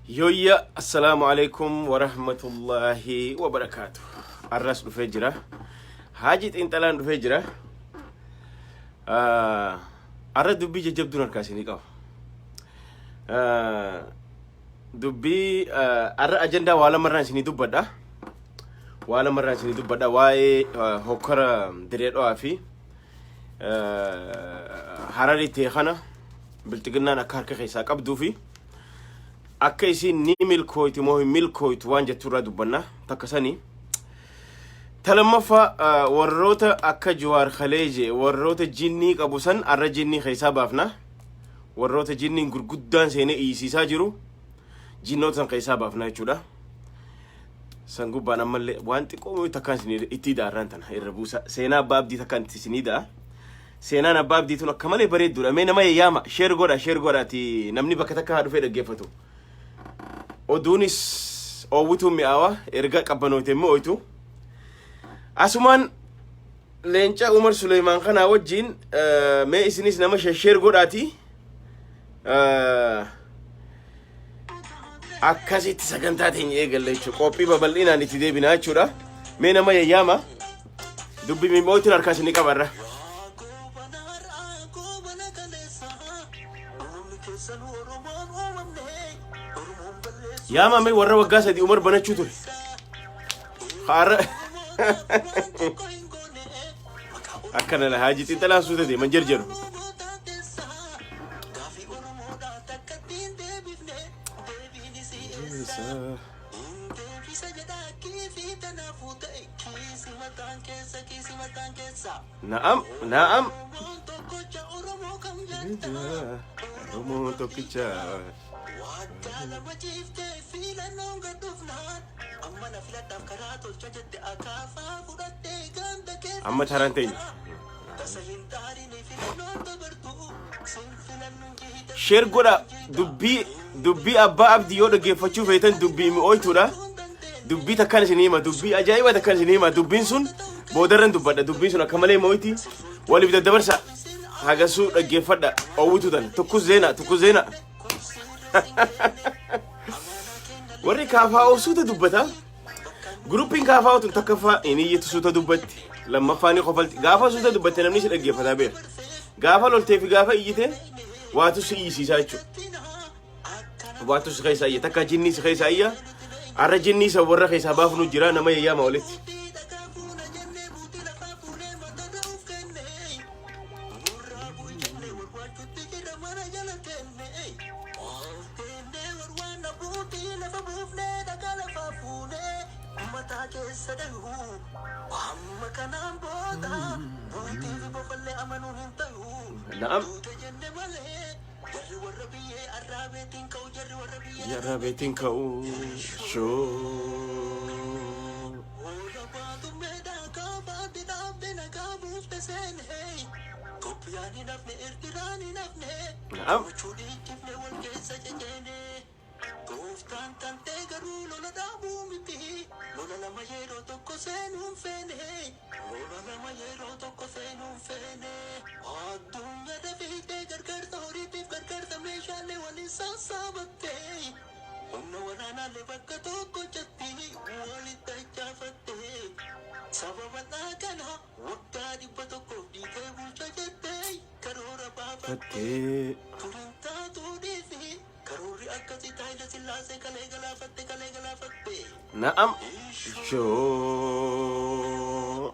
Yooyya assalaamu alaikum warahmatullaahi wabarakaatu. Arras dhufee jira. Haaji xiinxalaan dhufee jira. Arra dubbii jajjabduun harkaa isinii qaba. Dubbii arra ajandaa waa lamarraan isinii dubbadha. Waa lamarraan isinii dubbadha waa'ee hokkara diree dho'aa fi hararii ta'e kana bilxiginnaan akka harka keessaa qabduu fi akka isiin ni milkooytu moo hin milkooytu waan jettu irraa dubbanna takka sanii. Ta lammaffaa warroota akka Jawaar Kaleeje warroota jinnii qabu san arra jinnii keessaa baafna. Warroota jinniin gurguddaan seenee iyyisiisaa jiru jinnoota san keessaa baafna jechuudha. San gubbaan ammallee waan xiqqoo takkaan isin itti idaarraan tana irra buusa. Seenaa abbaa abdii takkaan itti isin ida'a. Seenaan abbaa abdii tun akka malee bareedduudha. Mee nama yaama share godha share godhaati namni bakka takka haa dhufee dhaggeeffatu. Oduunis oowwituun mi'aawa erga qabbanoote immoo ooytu. Asumaan leenca Umar Suleymaan kanaa wajjin mee isinis nama share godhaati. Akkasitti sagantaa teenya eegalle jechuudha. Qophii babal'inaan itti deebinaa jechuudha. Mee nama yayyaama. Dubbi mi'ootiin harkaa isinii qabarra. Yaama mee warra waggaa 3 Umar banachuu ture. Haara akkana la haaji xiinxalaan suuta deeman jarjaru. Na'am, na'am. Oromoo tokkicha. Amma taraan teenya. Share godha dubbii dubbii abbaa abdii yoo dhaggeeffachuu feetan dubbii mi'ooytuudha. Dubbii takkaan isin hima dubbii ajaa'iba takkaan isin hima dubbiin sun boodarran dubbadha dubbiin sun akka malee mooyti waliif daddabarsa hagasuu dhaggeeffadha oowwituu tana tukkus zeena tukkus zeena. Warri kaafaa suuta dubbata. Guruppiin kaafaa tun takkaffaa hin iyyitu suuta dubbatti. Lammaffaa ni kofalti. Gaafa suuta dubbatte namni si dhaggeeffataa beeka. Gaafa loltee fi gaafa iyyite waatu si iyyisiisaa jechuudha. Waatu si keessaa iyya. Takka jinnii si keessaa iyya. Har'a jinnii isa warra keessaa baafnu jira nama yayyaama walitti. Na'am. Jarra beetiin ka'u. Shoo. Na'am. Fattee. Na'am. Shoo.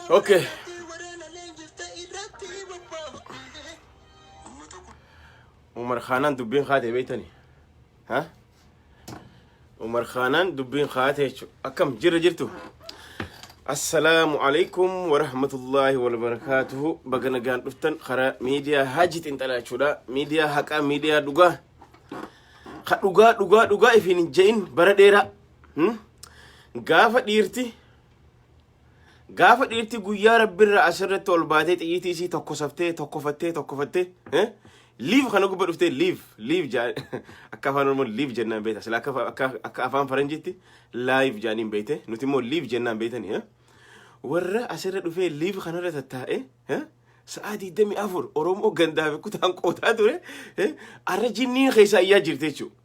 Okay. Umar Khaanaan dubbiin kaatee beeytani. Ha? Umar Khaanaan dubbiin kaatee jechuudha. Akkam jirra jirtu? Assalaamu alaikum warahmatullaahi wabarakaatuhu. Baga nagaan dhuftan karaa miidiyaa Haji Xinxalaa jechuudha. Miidiyaa haqaa, miidiyaa dhugaa. Ka dhugaa dhugaa dhugaa ifiin hin je'in bara dheeraa. Gaafa dhiirti guyyaa rabbirra asirratti ol baatee xiyyiitii isii tokkosaftee tokkofattee tokkofattee live kana gubba dhuftee live live jaa, akka afaan Oromoo live jennaan beekta, sila akka afaan faranjiitti live jaaniin beekte, nuti immoo live jennaan beektani. Warra asirra dhufee live kanarra tattaa'e sa'aa 24 Oromoo gandaa fi kutaan qootaa ture, arra jinniin keessaa iyyaa jirte jechuudha.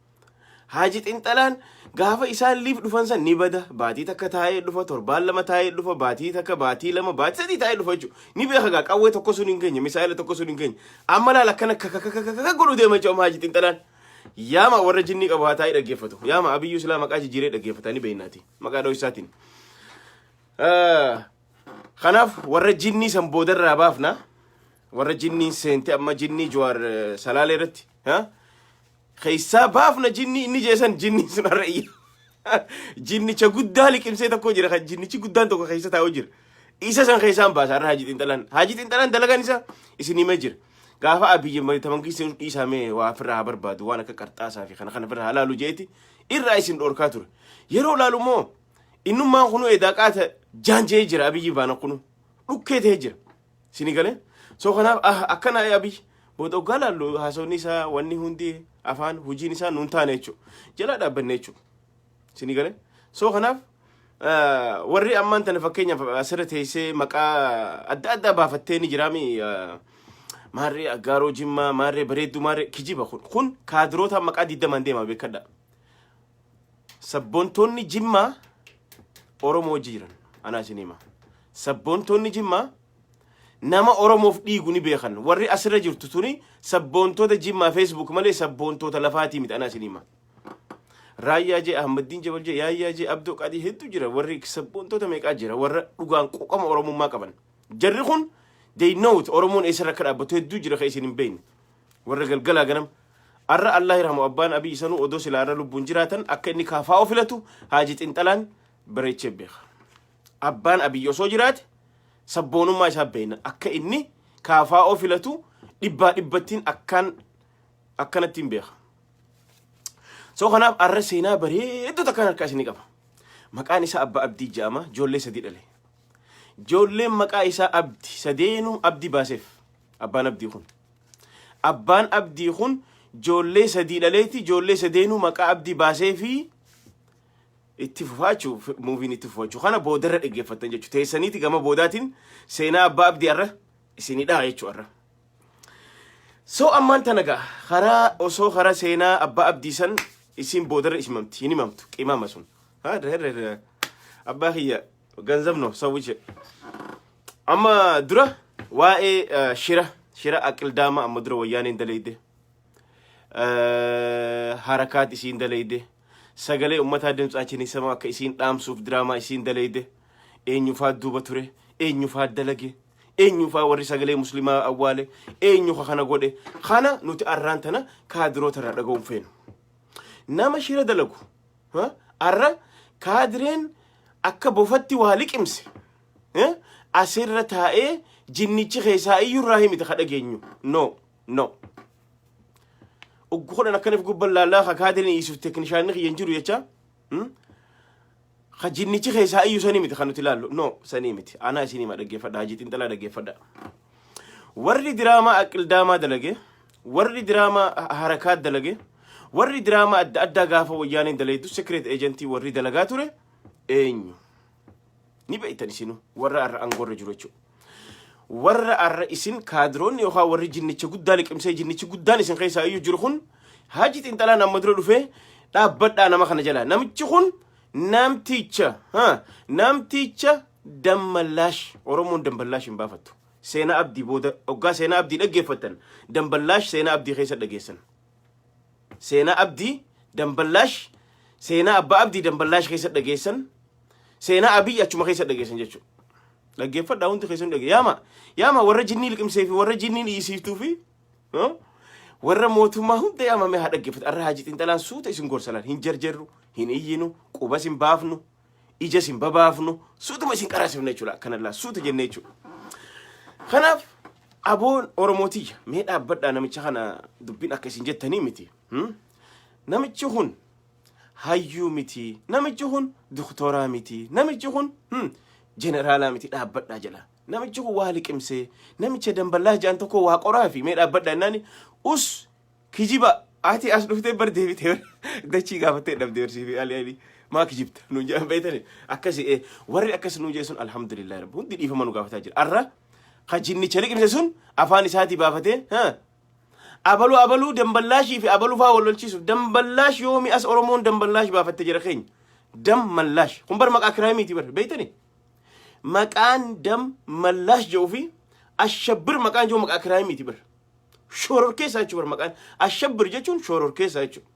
Haaji Xinxalaan gaafa isaan live dhufan san ni bada. Baatii takka taa'ee dhufa, torbaan 2 taa'ee dhufa, baatii takka, baatii 2, baatii 3 taa'ee dhufa jechuudha. Ni beeka gaa, qawwee tokko sun hin geenye, misaa'ila tokko sun hin geenye. Amma laal, akkana kakakakaka godhu deema jechuudha Haaji Xinxalaan. Yaama warra jinnii qabu haa taa'ee dhaggeeffatu. Yaama Abiyyuu silaa maqaa jijjiiree dhaggeeffata ni beeknaati. Maqaa dha'uu isaatiin. Kanaaf warra jinnii san boodarraa baafna. Warra jinniin seente amma jinnii Jawaar Salaalee irratti. Keessaa baafna jinni inni jeesan, jinni sun har'a iyya. Jinnicha guddaa liqimsee tokko jira, kan jinnichi guddaan tokko keessa taa'u jira. Isa san keessaan baasa har'a Haji Xinxalaan. Haji Xinxalaan dalagaan isaa isin himee jira. Gaafa Abiyyi tamangiisni dhiisamee waa ofirraa haa barbaadu, waan akka qarxaasaa fi kana kana ofirraa haa laalu jeeti irraa isin dhorkaa ture. Yeroo laalu immoo innummaan kunu edaa qaata jaanjee jira, Abiyyi baana kunu dhukkee ta'ee jira. Sini galee? So kanaaf akkana Abiyyi booda oggaa laallu haasawni isaa, wanni hundi, afaan hojiin isaa nuun taane jechuudha. Jalaa dhaabbanne jechuudha. Sini galee? So kanaaf warri ammaan tana fakkeenyaaf asirra teessee maqaa adda addaa baafattee ni jiraami, maarree aggaaroo Jimmaa, maarree bareedduu, maarree kijiba, kun kaadiroota maqaa 20n deema, beekadha. Sabboontoonni Jimmaa Oromoo wajji jiran anaa isin hima. Sabboontoonni Jimmaa nama Oromoof dhiigu ni beekan. Warri asirra jirtu tuni sabboontoota Jimmaa Facebook malee sabboontoota lafaatii miti, anaa isin hima. Raayyaa jee, Ahmaddiin Jabal jee, Yaayyaa jee, Abdoo Qadii hedduu jira. Warri sabboontoota meeqaa jira, warra dhugaan quuqama Oromummaa qaban. Jarri kun they know it, Oromoon eessarra akka dhaabbatu hedduu jira kan isin hin beekne. Warra galgalaa ganam. Arra Allah irhamu abbaan Abiy sanuu odoo silaa arra lubbuun jiraatan akka inni kaafaa filatu Haaji Xinxalaan bareechee beeka. Abbaan Abiy osoo jiraate sabboonummaa isaa beekna, akka inni kaafaa filatu dhibbaa dhibbattiin akkaan akkanatti hin beeka. So kanaaf arra seenaa bareedduu takkaan harkaa isinii qaba. Maqaan isaa Abbaa Abdii jedhama. Ijoollee sadii dhale. Ijoolleen maqaa isaa Abdi sadeenuu Abdii baaseef abbaan Abdii kun. Abbaan Abdii kun ijoollee sadii dhaleeti, ijoollee sadeenuu maqaa Abdii baasee fi itti fufaachuu muuviin itti fufaachuu kana boodarra dhaggeeffattan jechuudha. Teessaniiti gama boodaatiin seenaa Abbaa Abdii arra isinii dhaha jechuudha arra. So ammaan tana gaa karaa osoo karaa seenaa Abbaa Abdii san isin boodarra isimamti hin himamtu qimama sun. Abbaa kiyya ganzab no sawwiche. Amma dura waa'ee shira aqildaama amma dura wayyaaneen dalayde. Harakaat isiin dalayde. Sagalee ummataa dimtsaachin sama akka isiin dhaamsuuf diraamaa isiin dalayde. Eenyufaa duuba ture? Eenyufaa dalage? Eenyufaa warri sagalee muslimaa awwaale? Eenyu kana godhe? Kana nuti arraan tana kaadiroota irraa dhaga'uun feenu. Nama shira dalagu arra kaadireen akka bofatti waa liqimse asirra taa'ee jinnichi keessaa iyyuu irraa himite ka dhageenyu, no no, oggu kudhan akkanaaf gubban laallaa ka kaadireen dhiisuuf teeknishaanni kiyya hin jiru jecha ka jinnichi keessaa iyyuu sanii miti kan nuti ilaallu, no, sanii miti. Anaa isin hima, dhaggeeffadha. Hajii Xinxalaa dhaggeeffadha. Warri diraamaa aqildaamaa dalage, warri diraamaa harakaat dalage, warri diraamaa adda addaa gaafa wayyaaneen dalaytu secret agentii warri dalagaa ture eenyu ni beektan isinu, warra arra aangoorra jiru jechuudha. Warra arra isin kaadiroonni yookaan warri jinnicha guddaa liqimsee jinnichi guddaan isin keessaa iyyuu jiru kun, Haji Xinxalaan amma dura dhufee dhaabbadhaa nama kana jala. Namichi kun namticha Dammallaash. Oromoon Damballaash hin baafattu. Seenaa Abdii booda hoggaa seenaa Abdii dhaggeeffattan, Damballaash seenaa Abdii keessa dhageessan. Seenaa Abdii Damballaash, seenaa Abbaa Abdii Damballaash keessa dhageessan, seenaa Abiy achuma keessa dhageessan jechuudha. Dhaggeeffadhaa, hundi keessan dhagge. Yaama yaama warra jinnii liqimsee fi warra jinniin dhiisiiftuu fi Warra mootummaa hunda yaamamee haa dhaggeeffatu. Arra Haajii Xiinxalaan suuta isin gorsalaan hin jarjarru, hin iyyinu, qubas hin baafnu, ijas hin babaafnu, suutuma isin qaraasifna jechuudha. Akkanallaa suuta jennee jechuudha. Kanaaf aboon Oromootiyya mee dhaabbadhaa, namicha kana dubbiin akka isin jettanii miti. Namichi kun hayyuu miti, namichi kun doktoraa miti, namichi kun jeneraalaa miti, dhaabbadhaa jedha. Namichi kun waa liqimsee namicha damballaa jedhan tokko waa qoraa fi mee dhaabbadhaa jennaani, us kijiba, ati as dhuftee bar deebitee dachii gaafattee dhabdee barsiifee ali ali maa kijibta nuun jedhan beeytani. Akkasi warri akkas nuun jedhe sun, alhamdulillah rabbi hundi dhiifama nu gaafataa jira. Arra ka jinnicha liqimse sun afaan isaatii baafatee abaluu abaluu damballaashii fi abaluu faa wal lolchiisuuf. Damballaash yoomi as Oromoon damballaash baafatte jira keenya? Dammallaash kun bar maqaa kiraayimiiti bar, beeytani? Maqaan dammallaash jedhuu fi ashabbir maqaan jiru maqaa kiraayimiiti bar. Shororkeessaa jechuudha bar. Maqaan ashabbir jechuun shororkeessaa jechuudha.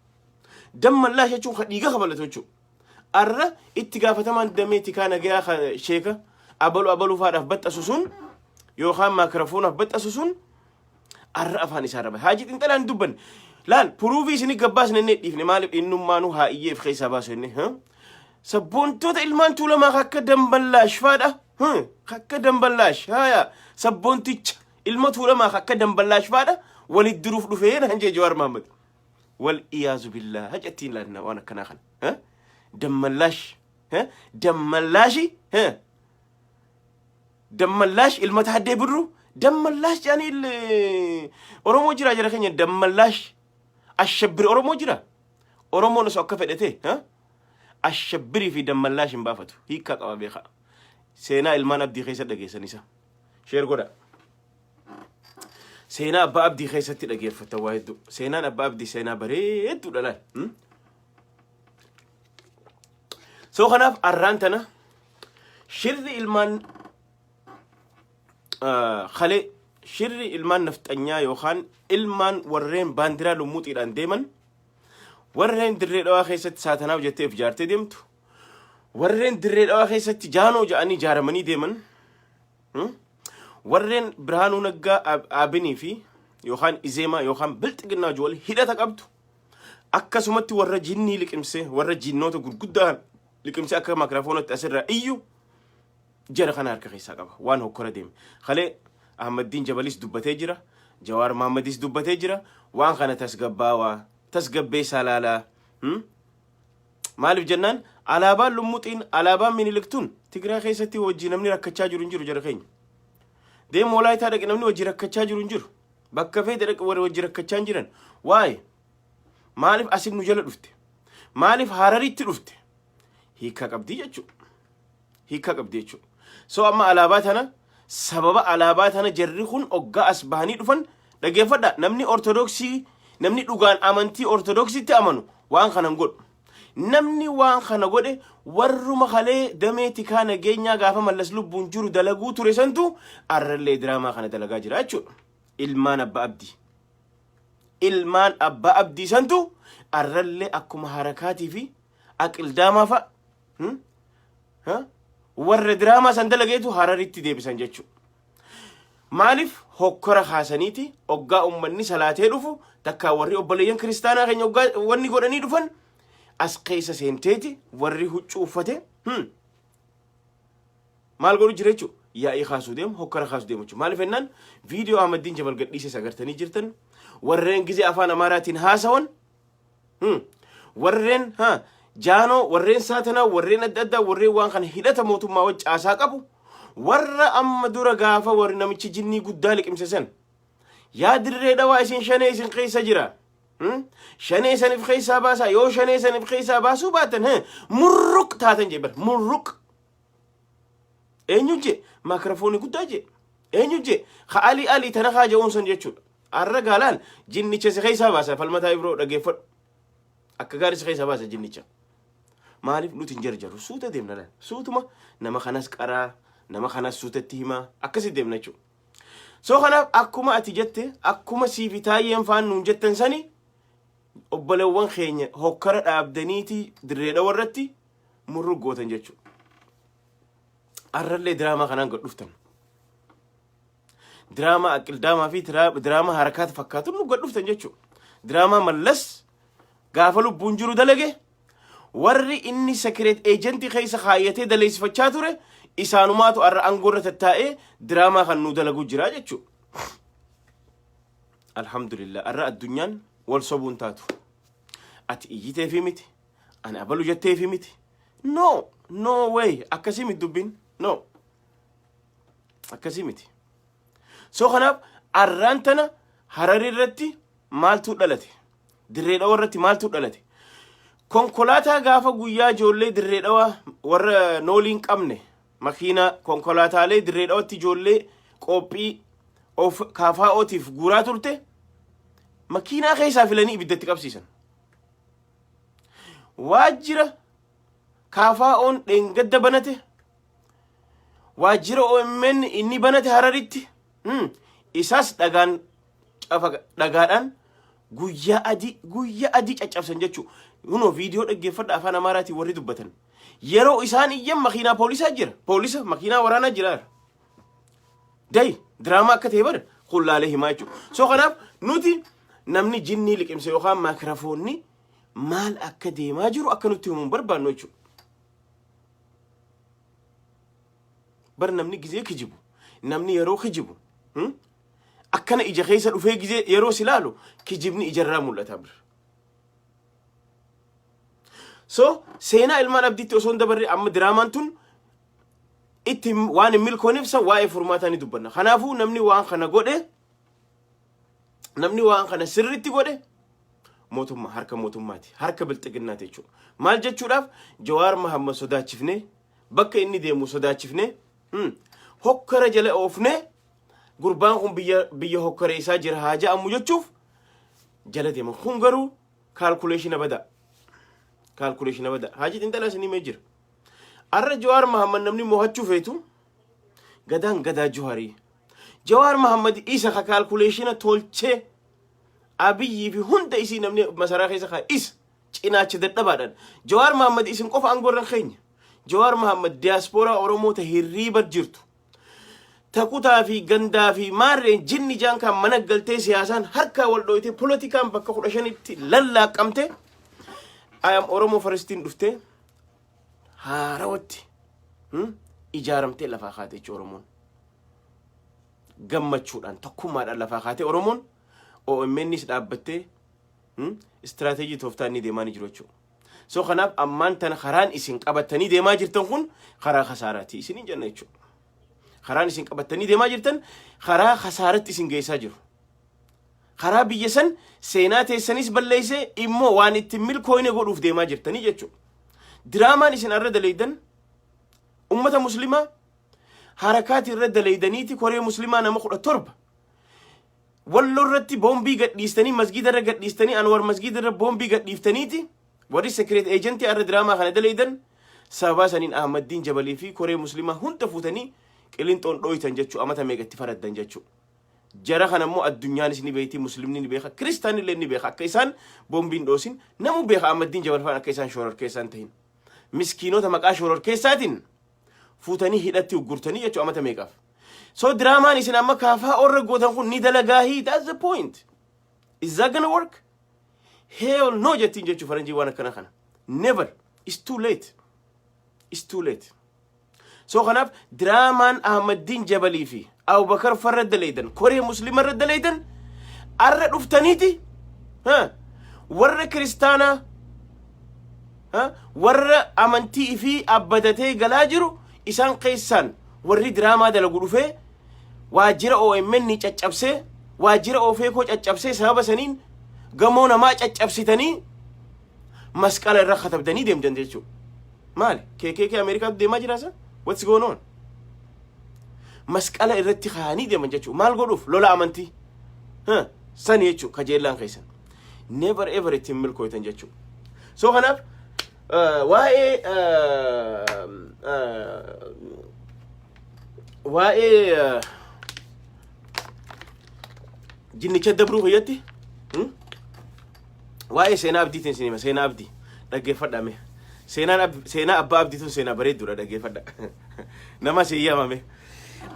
Dammallaash jechuun ka dhiiga kabalatu jechuudha. Arra itti gaafatamaan damee tikaa nagayaa sheeka abaluu abaluu faadhaaf baxxasu sun yookaan maakirafoonaaf baxxasu sun arra afaan isaa raba. Haajii Xinxalaan dubbanne laal, proof isinii gabbaasne inni dhiifne. Maaliif? Innummaanuu haa iyyeef keessaa baasu inni sabboontoota ilmaan Tuulamaa akka damballaash faadha, akka damballaash haya sabboonticha ilma Tuulamaa akka damballaash faadha walit diruuf dhufee naan jee Jawaar Mahammad. Wal iyaazu billaa hajattiin laanna waan akkanaa kana. Dammallaash, dammallaashi, dammallaash ilma Taaddee Birru dammallaash jedhanii. Oromoo jira jara keenya? Dammallaash ashabbir Oromoo jira? Oromoon osoo akka fedhate ashabbirii fi dammallaash hin baafatu. Hiikkaa qaba, beekaa. Seenaa ilmaan Abdii keessa dhageessan isa share godha. Seenaa abbaa Abdii keessatti dhageeffatan waa hedduu. Seenaan abbaa Abdii seenaa bareedduudha laal. So kanaaf arraan tana shirri ilmaan kalee, shirri ilmaan nafxanyaa yookaan ilmaan warreen baandiraa lummuuxiidhaan deeman, warreen Dirree Dhawaa keessatti saatanaaf jettee of ijaartee deemtu, warreen Dirree Dhawaa keessatti jaanoo ja'anii ijaaramanii deeman, warreen Birhaanuu Naggaa Abinii fi yookaan Izeemaa yookaan Bilxiginnaa wal hidhata qabdu, akkasumatti warra jinnii liqimsee, warra jinnoota gurguddaa liqimsee akka maakiraafoonatti asirraa iyyu, jara kana harka keessaa qaba waan hokkora deeme. Kalee Ahmaddiin Jabalis dubbatee jira, Jawaar Mahammadis dubbatee jira. Waan kana tasgabbaawaa tasgabbeessaa laalaa. Maaliif jennaan, alaabaan lummuxiin, alaabaan Miniliktuun Tigraay keessatti wajjii namni rakkachaa jiru hin jiru jara keenya. Deemu Walaayitaa dhaqe, namni wajjii rakkachaa jiru hin jiru. Bakka feete dhaqe, warri wajjii rakkachaa hin jiran. Waa'ee maaliif asin nu jala dhufte? Maaliif Hararitti dhufte? Hiikkaa qabdii jechuudha. Hiikkaa qabdi jechuudha. So amma alaabaa tana, sababa alaabaa tana jarri kun oggaa as bahanii dhufan, dhageeffadha, namni Ortodoksii, namni dhugaan amantii Ortodoksiitti amanu waan kana hin godhu. Namni waan kana godhe warruma kalee damee tikaa nageenyaa gaafa Mallas lubbuun jiru dalaguu ture santu arrallee diraamaa kana dalagaa jira jechuudha. Ilmaan abbaa Abdii. Ilmaan abbaa Abdii santu arrallee akkuma harakaatii fi aqildaamaa fa'a warra diraamaa san dalageetu Hararitti deebisan jechuudha. Maaliif hokkora kaasaniiti oggaa uummanni salaatee dhufu takkaa warri obboleeyyan kiristaanaa keenya oggaa wanni godhanii dhufan as keessa seenteeti warri huccuu uffate maal godhu jira jechuudha? Yaa'ii kaasuu deemu, hokkora kaasuu deemu jechuudha. Maaliif jennaan, viidiyoo Ahmaddiin Jabal gadhiise agartanii jirtan, warreen gizee afaan Amaaraatiin haasawan, warreen jaanoo, warreen saatanaa, warreen adda addaa, warreen waan kana hidhata mootummaa wajji caasaa qabu, warra amma dura gaafa warri namichi jinnii guddaa liqimse san, yaa Dirree Dhawaa, isin shanee isin keessa jira. Shanee saniif keessaa baasaa, yoo shanee saniif keessaa baasuu baatan murruq taatan jee bar. Murruq eenyu jee? Maakirafoonii guddaa jee eenyu jee? Ka alii alii tana kaa je'uun san jechuudha. Arra gaalaan jinnicha si keessaa baasa. Falmataa Ibroo, dhageeffadhu, akka gaarii si keessaa baasa jinnicha. Maaliif nuti hin jarjaru? Suuta deemna laal, suutuma nama kanas qaraa, nama kanas suutatti himaa akkasi deemna jechuudha. So kanaaf akkuma ati jette, akkuma siifi taayyeen faan nuun jettan sani, obboleewwan keenya hokkara dhaabdaniiti Dirree Dhawa irratti murru gootan jechuudha. Arrallee diraamaa kanaan gad dhuftan. Diraamaa aqildaamaa fi diraamaa harakaata fakkaatu nu gad dhuftan jechuudha. Diraamaa Mallas gaafa lubbuun jiru dalage, warri inni secret agentii keessa kaayyatee daleessifachaa ture, isaanumaatu har'a aangoo irra tattaa'ee diraamaa kan nu dalagu jira jechuudha. Alhamdulillah, har'a addunyaan wal sobuun taatu. Ati iyyiteefi miti, ani abalu jetteefi miti. No, no way, akkasii miti dubbiin. No. Akkasii miti. So kanaaf arraan tana Harari irratti maaltu dhalate? Dirree Dhawaa irratti maaltu dhalate? Konkolaataa gaafa guyyaa ijoollee Dirree Dhawaa warra noolii hin qabne, makiinaa konkolaataalee Dirree Dhawaatti ijoollee qophii of kaafaa'ootiif guuraa turte, makiinaa keessaa filanii ibiddatti qabsiisan. Waajjira kaafaa'oon dheengadda banate, waajjira OMN inni banate Hararitti, isas dhagaan cafa dhagaadhaan guyyaa adii guyyaa adii caccabsan jechuudha. Kunoo viidiyoo dhaggeeffadha, afaan Amaaraatiin warri dubbatan. Yeroo isaan iyyan makiinaa poolisaa jira. Poolisa makiinaa waraanaa jira. Dai diraamaa akka ta'e bara kullaalee himaa jechuudha. So kanaaf nuti namni jinnii liqimse yookaan maakirafoonni maal akka deemaa jiru akka nutti himuun barbaannu jechuudha. Bar namni gizee kijibu, namni yeroo kijibu akkana ija keessa dhufee gizee yeroo si ilaalu kijibni ijarraa mul'ata bir. So seenaa ilmaan Abdiitti osoo hin dabarre, amma diraamaan tun itti waan hin milkooniif san waa'ee furmaataa ni dubbanna. Kanaafuu namni waan kana godhe, namni waan kana sirritti godhe, mootummaa harka mootummaati, harka bilxiginnaati jechuudha. Maal jechuudhaaf? Jawaar Mahammad sodaachifnee, bakka inni deemu sodaachifnee, hokkara jala oofnee, gurbaan kun biyya hokkara isaa jira haa ja'amu jechuuf jala deema. Kun garuu calculation badaa. Calculation badaa. Haaji xinxalaa isin himee jira. Arra Jawaar Mahammad namni mo'achuu feetu gadaan gadaa Jawaarii. Jawaar Mahammad isa ka calculation tolchee Abiyyii fi hunda isii namni masaraa keessa kaa isa cinaacha dadhabaadhaan. Jawaar Mahammad isin qofa aangoo irra keenya. Jawaar Mahammad diyaaspooraa Oromoo ta hirriiba jirtu. Ta kutaa fi gandaa fi maarreen jinni jaan kan mana galtee siyaasaan harkaa wal dhooytee polotikaan bakka 15tti lallaaqamte, I am Oromo firstiin dhuftee haarawatti ijaaramtee lafaa kaate jechuudha Oromoon. Gammachuudhaan, tokkummaadhaan lafaa kaatee Oromoon OMNs dhaabbattee istiraateejii tooftaa inni deemaa ni jiru jechuudha. So kanaaf ammaan tana karaan isin qabattanii deemaa jirtan kun karaa kasaaraati isiniin jenna jechuudha. Karaan isin qabattanii deemaa jirtan karaa kasaaratti isin geessaa jiru. Karaa biyya san seenaa teessanis balleessee immoo waan ittiin milkooyne godhuuf deemaa jirtanii jechuudha. Diraamaan isin arra daleeydan ummata muslimaa harakaati irra daleeydaniiti, koree muslimaa nama 17 Walloo irratti boombii gadhiistanii, masgiida irra gadhiistanii, Anwar masgiida irra boombii gadhiiftaniiti, warri secret agentii arra diraamaa kana daleeydan sababaa saniin Ahmaddiin Jabalii fi koree muslimaa hunda fuutanii Qilinxoon dhooytan jechuu, amata meeqa itti faraddan jechuu. Jara kana immoo addunyaanis ni beekti, muslimni ni beeka, kiristaanni illee ni beeka. Akka isaan boombiin dhoosin namu beeka. Ahmaddiin Jabal faan akka isaan shoororkeessaan tahin. Miskiinota maqaa shoororkeessaatiin fuutanii hidhatti uggurtanii jechuu amata meeqaaf. So diraamaan isin amma kaafaa orra gootan kun ni dalagaahii? That's the point. Is that gonna work? Hell no jettiin jechuu faranjii waan akkana kana. Never. It's too late. It's too late. So kanaaf diraamaan Ahmaddiin Jabalii fi Abubakar farra daleeydan, koree muslima irra daleeydan, arra dhuftaniiti warra kiristaanaa, warra amantii fi abbadatee galaa jiru, isaan keessaan warri diraamaa dalagu dhufee waajjira OMN caccabsee, waajjira Ofeekoo caccabsee, sababa saniin gamoo namaa caccabsitanii masqala irra katabdanii deemtan jechuudha. Maali? KKK Ameerikaatu deemaa jira isa? What's going on? Masqala irratti kaa'anii deeman jechuudha. Maal godhuuf? Lola amantii. Sani jechuudha kajeellaan keessan. Never ever ittiin milkooytan jechuudha. So kanaaf waa'ee jinnicha dabruu kiyyatti waa'ee seenaa Abdiitiin isin hima. Seenaa Abdii dhaggeeffadhaa mee. Seenaan seenaa abbaa Abdii tun seenaa bareedduudha, dhaggeeffadha. Nama si yaamame.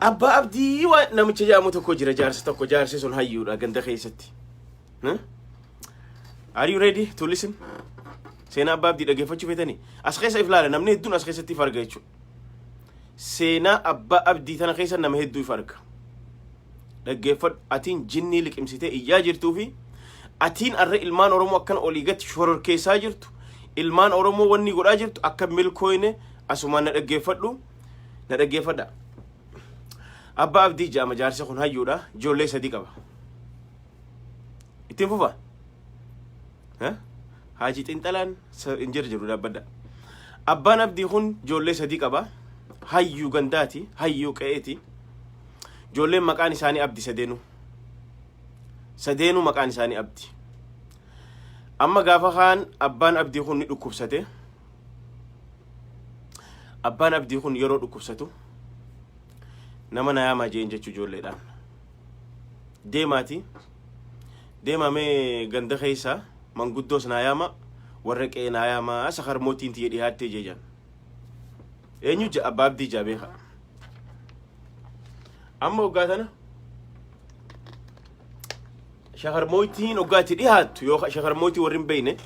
Abbaa Abdii waan namicha jedhamu tokko jira, jaarsa tokko. Jaarsi sun hayyuudha ganda keessatti. Huh? Are you ready to listen? Seenaa Abbaa Abdii dhaggeeffachuu feetanii? As keessa if laala, namni hedduun as keessatti if arga jechuudha. Seenaa Abbaa Abdii tana keessa nama hedduu if arga. Dhaggeeffadhu, atiin jinnii liqimsitee iyyaa jirtuu fi atiin arra ilmaan Oromoo akkan olii gatti shororkeessaa jirtu, ilmaan Oromoo wanni godhaa jirtu akka milkooyne, asumaan na dhaggeeffadhu, na dhaggeeffadha. Abbaa Abdii jedhama jaarsi kun, hayyuudha, ijoollee sadii qaba. Ittiin fufa. Haji Xinxalaan hin jiru jiru dhaabbadha. Abbaan Abdii kun ijoollee sadii qaba. Hayyuu gandaati, hayyuu qe'eeti. Ijoolleen maqaan isaanii Abdi sadeenuu. Sadeenuu maqaan isaanii Abdi. Amma gaafa kaan abbaan Abdii kun ni dhukkubsate. Abbaan Abdii kun yeroo dhukkubsatu nama na yaamaa jeen jechuu ijoolleedhaan. Deemaati. Deemamee ganda keessa manguddoos naa yaama, warra qe'ee naa yaama, sakar mootiin tiyya dhihaattee jeejan. Eenyu ja? Abbaa Abdii jaa beeka. Amma waggaa tana shakar mootiin waggaa itti dhihaattu, yoo shakar mootii warri hin beekne,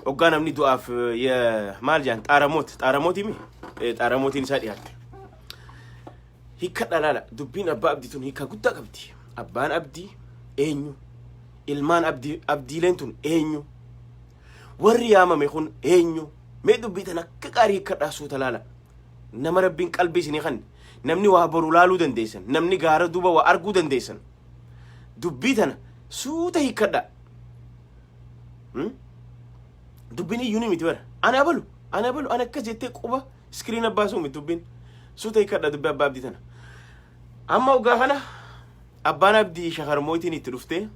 waggaa namni du'aaf maal jaan, xaaramoot, xaaramootii mi, xaaramootiin isaa dhihaatte. Hiika dhalaala dubbiin Abbaa Abdii tun hiika guddaa qabdi. Abbaan Abdii eenyu? Ilmaan Abdii, Abdiileen tun eenyu? Warri yaamame kun eenyu? Mee dubbii tan akka gaarii hiikkadhaa, suuta laala. Nama Rabbiin qalbii isinii kanne, namni waa boru laaluu dandeessan, namni gaara duuba waa arguu dandeessan. Dubbii tana suuta hiikkadhaa. Dubbiin iyyuu ni miti bara. Ani abalu, ani abalu, ani akkas jettee quba screen baasuu miti dubbiin. Suuta hiikkadhaa dubbii Abbaa Abdii tana. Amma waggaa kana abbaan Abdii shakarmootiin itti dhuftee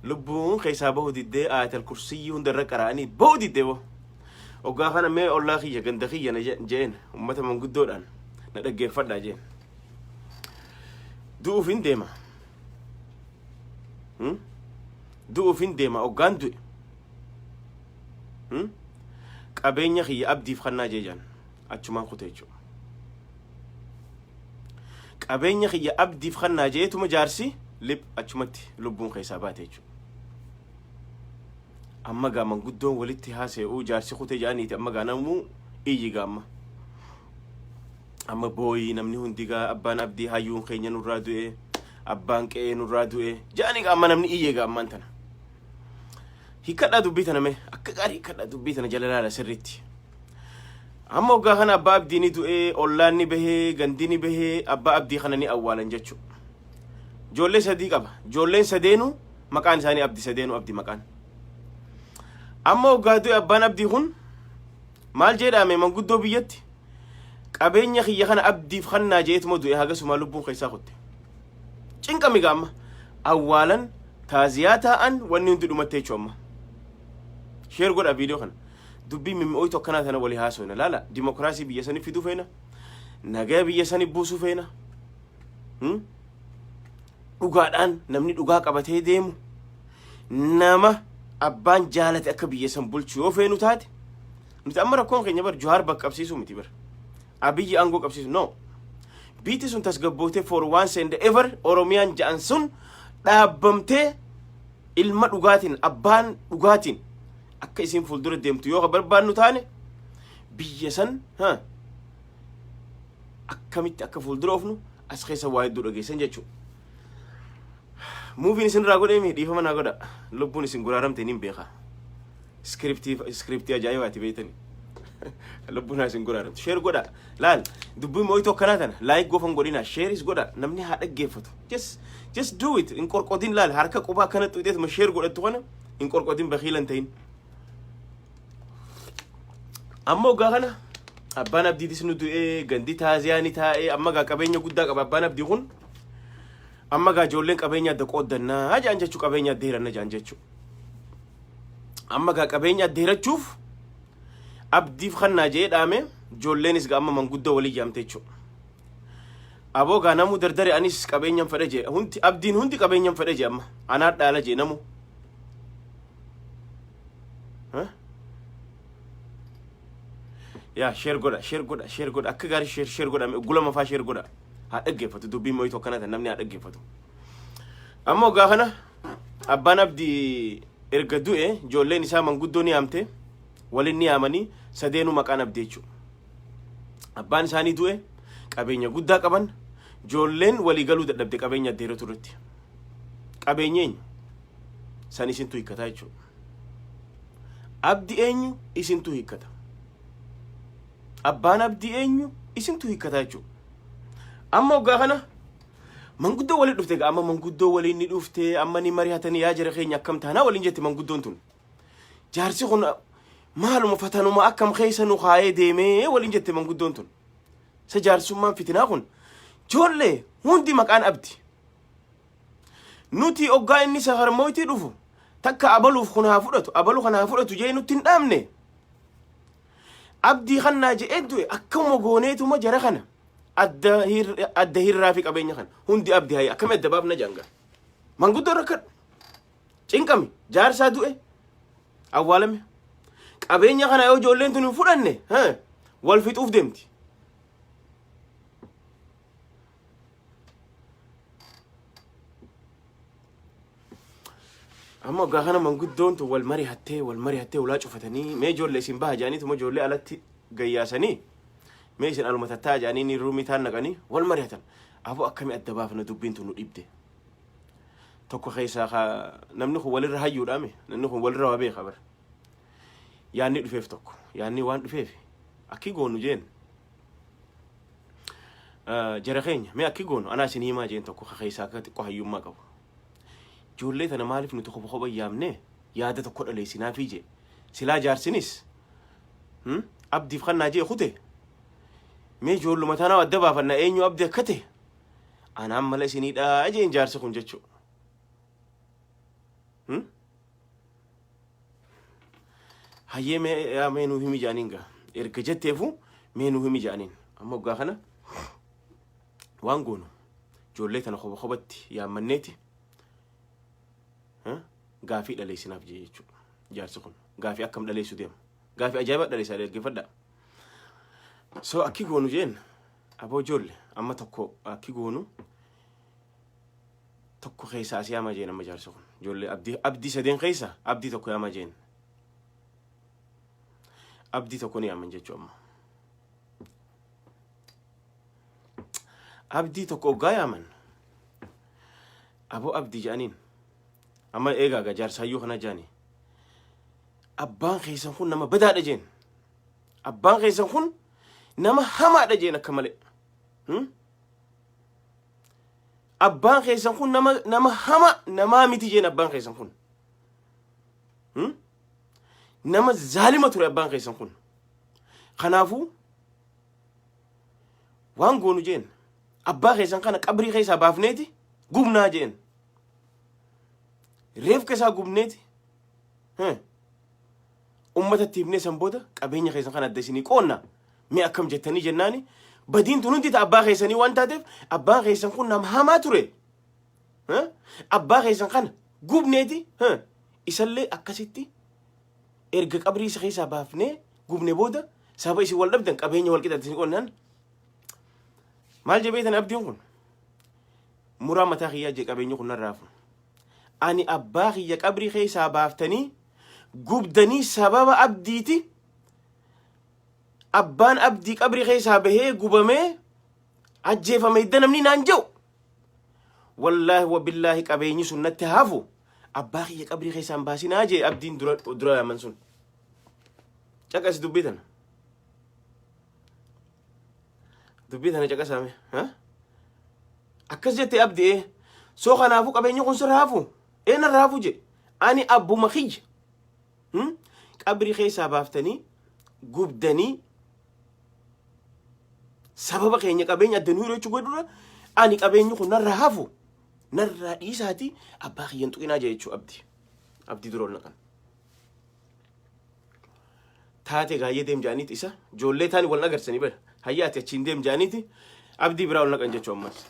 lubbuun keessaa bahu diddee, aayatal kursiyyii hunda irra qara'anii bahu diddee boo. Waggaa kana mee ollaa kiyya, ganda kiyya na jeen, uummata manguddoodhaan na dhaggeeffadhaa jeen. Du'uuf hin deema. Du'uuf hin deema, hoggaan du'e. Qabeenya kiyya Abdiif kannaa jeejaan achumaan kute jechuudha. Qabeenya kiyya Abdiif kannaa jeetuma jaarsi lip achumatti lubbuun keessaa baate jechuudha. Amma gaa manguddoon walitti haasa'u, jaarsi kutee jedhaniiti, amma gaa namuu iyyi gaa amma. Amma booyii namni hundi gaa, abbaan Abdii hayyuun keenya nurraa du'e, abbaan qe'ee nurraa du'e jedhanii gaa amma namni iyyee gaa ammaan tana. Hiikadhaa dubbii tana, mee akka gaarii hiikadhaa dubbii tana, jala laala sirriitti. Amma waggaa kana Abbaa Abdii ni du'ee, ollaan ni bahee, gandi ni bahee, Abbaa Abdii kana ni awwaalan jechuudha. Ijoollee sadii qaba. Ijoolleen sadeenuu maqaan isaanii Abdi, sadeenuu Abdi maqaan. Amma waggaa du'e abbaan Abdii kun maal jedhame manguddoo biyyatti? Qabeenya kiyya kana Abdiif kannaa jeetuma du'e, hagasumaa lubbuun keessaa kutte. Cinqami gaa amma. Awwaalan, taaziyaa taa'an, wanni hundi dhumatte jechuudha amma. Share godha viidiyoo kana. Dubbii mimmi'ooytu akkanaa tana walii haasofna. Laala, dimokiraasii biyya sanii fiduu feena. Nagaa biyya sanii buusuu feena. Dhugaadhaan namni dhugaa qabatee deemu, nama abbaan jaalate akka biyya san bulchu yoo feenu taate, nuti amma rakkoon keenya bar Jawaar bakka qabsiisuu miti bar. Abiyyi aangoo qabsiisu no. Biitti sun tasgabbootee for once and ever Oromiyaan ja'an sun dhaabbamtee ilma dhugaatiin, abbaan dhugaatiin akka isin fuuldura deemtu yoo ka barbaannu taane, biyya san ha akkamitti akka fuuldura oofnu as keessa waa hedduu dhageessan jechuudha. Muuviin isin irraa godhee dhiifama naa godha. Lubbuun isin guraaramte niin beeka. Scriptii ajaa'ibaati beektani. Lubbuun isin guraaramte. Share godha. Laal, dubbii moo'ituu akkanaa tana like gofan godhina, shareis godha, namni haa dhaggeeffatu. Just do it. Hin qorqodin, laal, harka qubaa akkana xuqxeetuma share godhattu kana hin qorqodin, bakiila hin ta'in. Amma waggaa kana abbaan Abdiitis nu du'ee, gandi taaziyaa ni taa'ee, amma gaa qabeenya guddaa qaba abbaan Abdii kun. Amma gaa ijoolleen qabeenya adda qooddannaa jedhan jechuu, qabeenya adda hiranna jedhan jechuu. Amma gaa qabeenya adda hirachuuf Abdiif kannaa jee dhaame, ijoolleenis gaa amma manguddoo walii jaamte jechuudha. Aboo gaa namuu dardare, anis qabeenyan fedhe jee, hundi Abdiin hundi qabeenyan fedhe jee, amma anaa dhaala jee namu. Yaa share godha, share godha, share godha, akka gaarii share share godha, gulama faa share godha. Haa dhaggeeffatu dubbiin mo'itu akkana tan namni haa dhaggeeffatu. Amma waggaa kana abbaan Abdii erga du'e ijoolleen isaa manguddoo ni yaamte, waliin ni yaamanii sadeenuu maqaan Abdii jechuudha. Abbaan isaanii du'e, qabeenya guddaa qaban, ijoolleen walii galuu dadhabde qabeenya addeeratu irratti. Qabeenya eenyu? San isintu hiikkataa jechuudha. Abdi eenyu isintu hiikkata. Abbaan Abdii eenyu isintu hiikkata jechuudha. Amma waggaa kana manguddoo waliin dhufte egaa, amma manguddoo waliin ni dhufte, amma ni mari'atanii, yaa jara keenya akkam taanaa waliin jette manguddoon tun. Jaarsi kun maaluma fatanuma akkam keessa nu kaayee deemee waliin jette manguddoon tun. Isa jaarsummaan fitinaa kun ijoollee hundi maqaan Abdi. Nuti oggaa inni safarmooytii dhufu takka abaluuf kun haa fudhatu, abalu kana haa fudhatu jee nutti hin dhaamne. Abdii kannaa je'ee du'e, akkuma gooneetuma jara kana adda hirraa fi qabeenya kana hundi Abdi hayya akkami adda baafna jaanga. Manguddoo rakkadhu. Cinqami jaarsaa du'e awwaalame. Qabeenya kana yoo ijoolleen tun hin fudhanne wal fixuuf deemti. Amma waggaa kana manguddoon tun wal mari'attee wal mari'attee ulaa cufatanii, mee ijoollee isin baha jedhaniituma ijoollee alatti gayyaasanii, mee isin aluma tattaa jedhanii ni ruumii taan naqanii wal mari'atan. Aboo akkami adda baafna, dubbiin tun nu dhibde. Tokko keessaa ka namni kun walirra hayyuudhaame, namni kun walirra waa beeka bara. Yaanni dhufeef tokko yaanni waan dhufeef akki goonu jeen. Jara keenya, mee akki goonu anaa isin himaa jeen tokko ka keessaa akka xiqqoo hayyummaa qabu. Ijoollee tana maaliif nuti kopha kopha yaamne yaada tokko dhaleessinaafii jee. Silaa jaarsinis Abdiif kannaa jee kute, mee ijoolluma tanaa adda baafanna, eenyu Abdi akka ta'e anaan mala isiniidha jeen jaarsi kun jechuudha. Hayyee, mee yaa mee nuu himi jedhaniin gaa. Erga jetteefu mee nuu himi jedhaniin. Amma waggaa kana waan goonu ijoollee tana kopha kophatti yaammanneeti gaafii dhaleessinaaf jee jechuudha. Jaarsi kun gaafii akkam dhaleessu deema. Gaafii ajaa'ibaa dhaleessaa, dhaggeeffadhaa. So akki goonu jeen, aboo ijoollee, amma tokko akki goonu tokko keessaa asii yaamaa jeen. Amma jaarsi kun ijoollee Abdii sadeen keessa Abdii tokko yaamaa jeen. Abdii tokko ni yaaman jechuu. Amma Abdii tokko oggaa yaaman, aboo Abdii jedhaniin, amma eegaa gaa jaarsaayyuu kana jaani, abbaan keessan kun nama badaadha jeen, abbaan keessan kun nama hamaadha jeen akka malee. Abbaan keessan kun nama hama, namaa miti jeen. Abbaan keessan kun nama zaalima ture abbaan keessan kun. Kanaafuu waan goonu jeen, abbaa keessan kana qabrii keessaa baafneeti gubnaa jeen, reefka isaa gubneeti ummatatti himnee san booda qabeenya keessan kana adda isinii qoonna, mee akkam jettanii jennaani, badiin tun hundi ta abbaa keessanii waan taateef, abbaan keessan kun nama hamaa ture, abbaa keessan kana gubneeti isallee akkasitti erga qabrii isa keessaa baafnee gubne booda sababa isin wal dhabdan qabeenya wal qixa isin qoonnaan. Maal jebeetan Abdiin kun? Muraa mataa kiyyaa jee, qabeenyi kun narraa hafu. Ani abbaa kiyya qabrii keessaa baaftanii gubdanii sababa Abdiiti abbaan Abdii qabrii keessaa bahee gubamee ajjeefame hidda namni naan jedhu, wallaahi wabillaahi qabeenyi sun natti hafu, abbaa kiyya qabrii keessaan baasinaa jee. Abdiin dura dura yaaman sun, caqasi dubbii tana, dubbii tana caqasaame. Akkas jette Abdi? Ee. Soo kanaafuu qabeenyi kun sirra hafu, ee narra hafu je. Ani abbuma kiyya qabrii keessaa baaftanii gubdanii sababa keenya qabeenya adda nuu jechuu godhura, ani qabeenyi kun narra hafu, narraa dhiisaati abbaa kiyyan tuqinaa jee jechuu. Abdi Abdii dura ol naqan taate gaayyee deem jaaniiti isa ijoollee taani wal agarsanii bara hayyaati achiin deem jaaniiti Abdii biraa ol naqan jechuu ammas.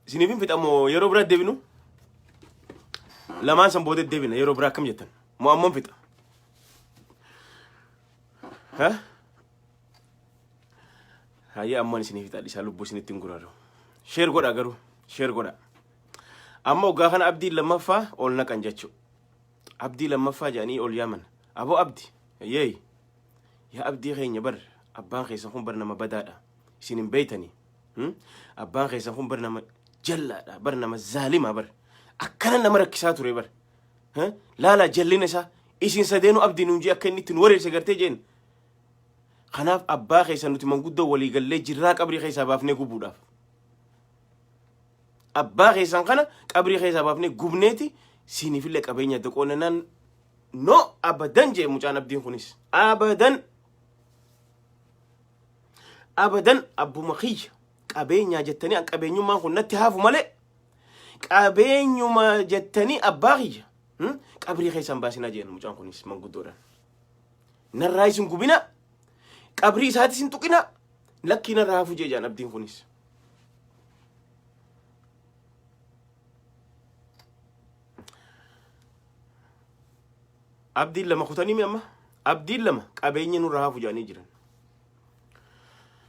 Isiniif hin fixamoo yeroo biraa deebinu? Lamaan san booda deebina yeroo biraa, akkam jettan? Moo amman fixa? Ha? Hayyee, amman isinii fixa, dhisaa, lubbuu isinitti hin guraaru. Share godhaa garuu, share godhaa. Amma waggaa kana abdii lammaffaa ol naqan jechuudha. Abdii lammaffaa jedhanii ol yaaman. Aboo abdi, yeey. Yaa abdii keenya, bar abbaan keessan kun bar nama badaadha. Isin hin beeytanii. Abbaan keessan kun bar nama jallaadha. Bar nama zaalimaa bar. Akkana nama rakkisaa ture bar. Laalaa jallina isaa. Isin sadeenuu abdii nuun jee akka inni itti nu wareerse gartee jeen. Kanaaf abbaa keessan nuti manguddoo walii gallee jirraa qabrii keessaa baafnee gubuudhaaf. Abbaa keessan kana qabrii keessaa baafnee gubneeti siiniifillee qabeenya adda qoonnanaan, no, abadan jee mucaan abdiin kunis. Abadan. Abadan, abbuma kiyya qabeenyaa jettanii an qabeenyummaan kun natti haafu malee, qabeenyuma jettanii abbaa kiyya qabrii keessan baasinaa jeen mucaan kunis manguddoodhaan. Narraa isin gubina, qabrii isaatis hin tuqina, lakkii narraa hafu jee jaan abdiin kunis. Abdiin lama kutanii mi amma? Abdiin lama qabeenya nurraa hafu jedhanii jiran.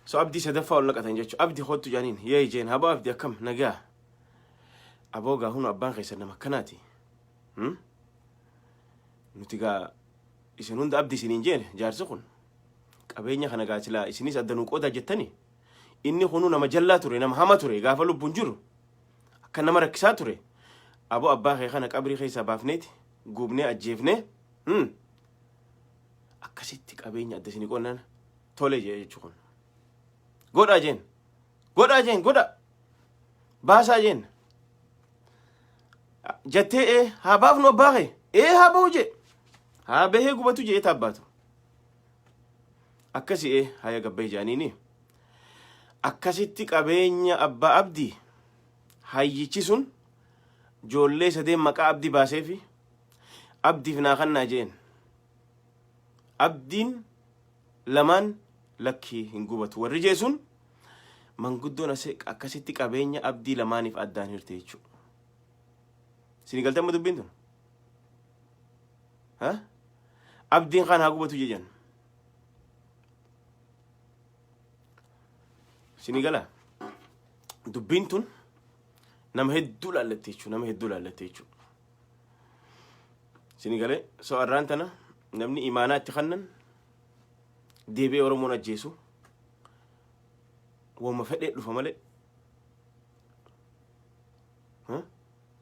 So abdii sadaffaa ol naqatan jechuudha. Abdi kottu jedhaniin. Yee jeen, haboo abdi, akkam nagaa? Aboo gaa hunu abbaan keessan nama akkanaati. Nuti gaa isin hunda abdi isiniin jeene, jaarsi kun qabeenya kana gaa silaa isinis adda nuu qoodaa jettani, inni kunuu nama jallaa ture, nama hama ture, gaafa lubbuun jiru akka nama rakkisaa ture. Aboo abbaa kee kana qabrii keessaa baafneeti gubnee ajjeefnee akkasitti qabeenya adda isinii qoonnaan, tole jee jechuu kun. Godhaa jeen, godhaa jeen, godha baasaa jeen jettee, ee haa baafnu abbaa kee, ee haa bahu jee, haa bahee gubatu jee taabbaatu akkasi, ee haya gabbee jedhaniini akkasitti qabeenya abbaa abdii hayyichi sun joollee sadeen maqaa abdii baaseefi abdiif naa kannaa jeen. Abdiin lamaan lakkii hin gubatu warri jee sun, manguddoon akkasitti qabeenya abdii lamaaniif addaan hirte jechuudha. Isin galtee amma dubbiin tun? Ha? Abdiin kaan haa gubatu jedhan. Isin gala? Dubbiin tun nama hedduu laallatte jechuudha. Nama hedduu laallatte jechuudha. Isin galee? So arraan tana namni imaanaa itti kannan deebi'ee Oromoon ajjeesu wama fedhee dhufa malee,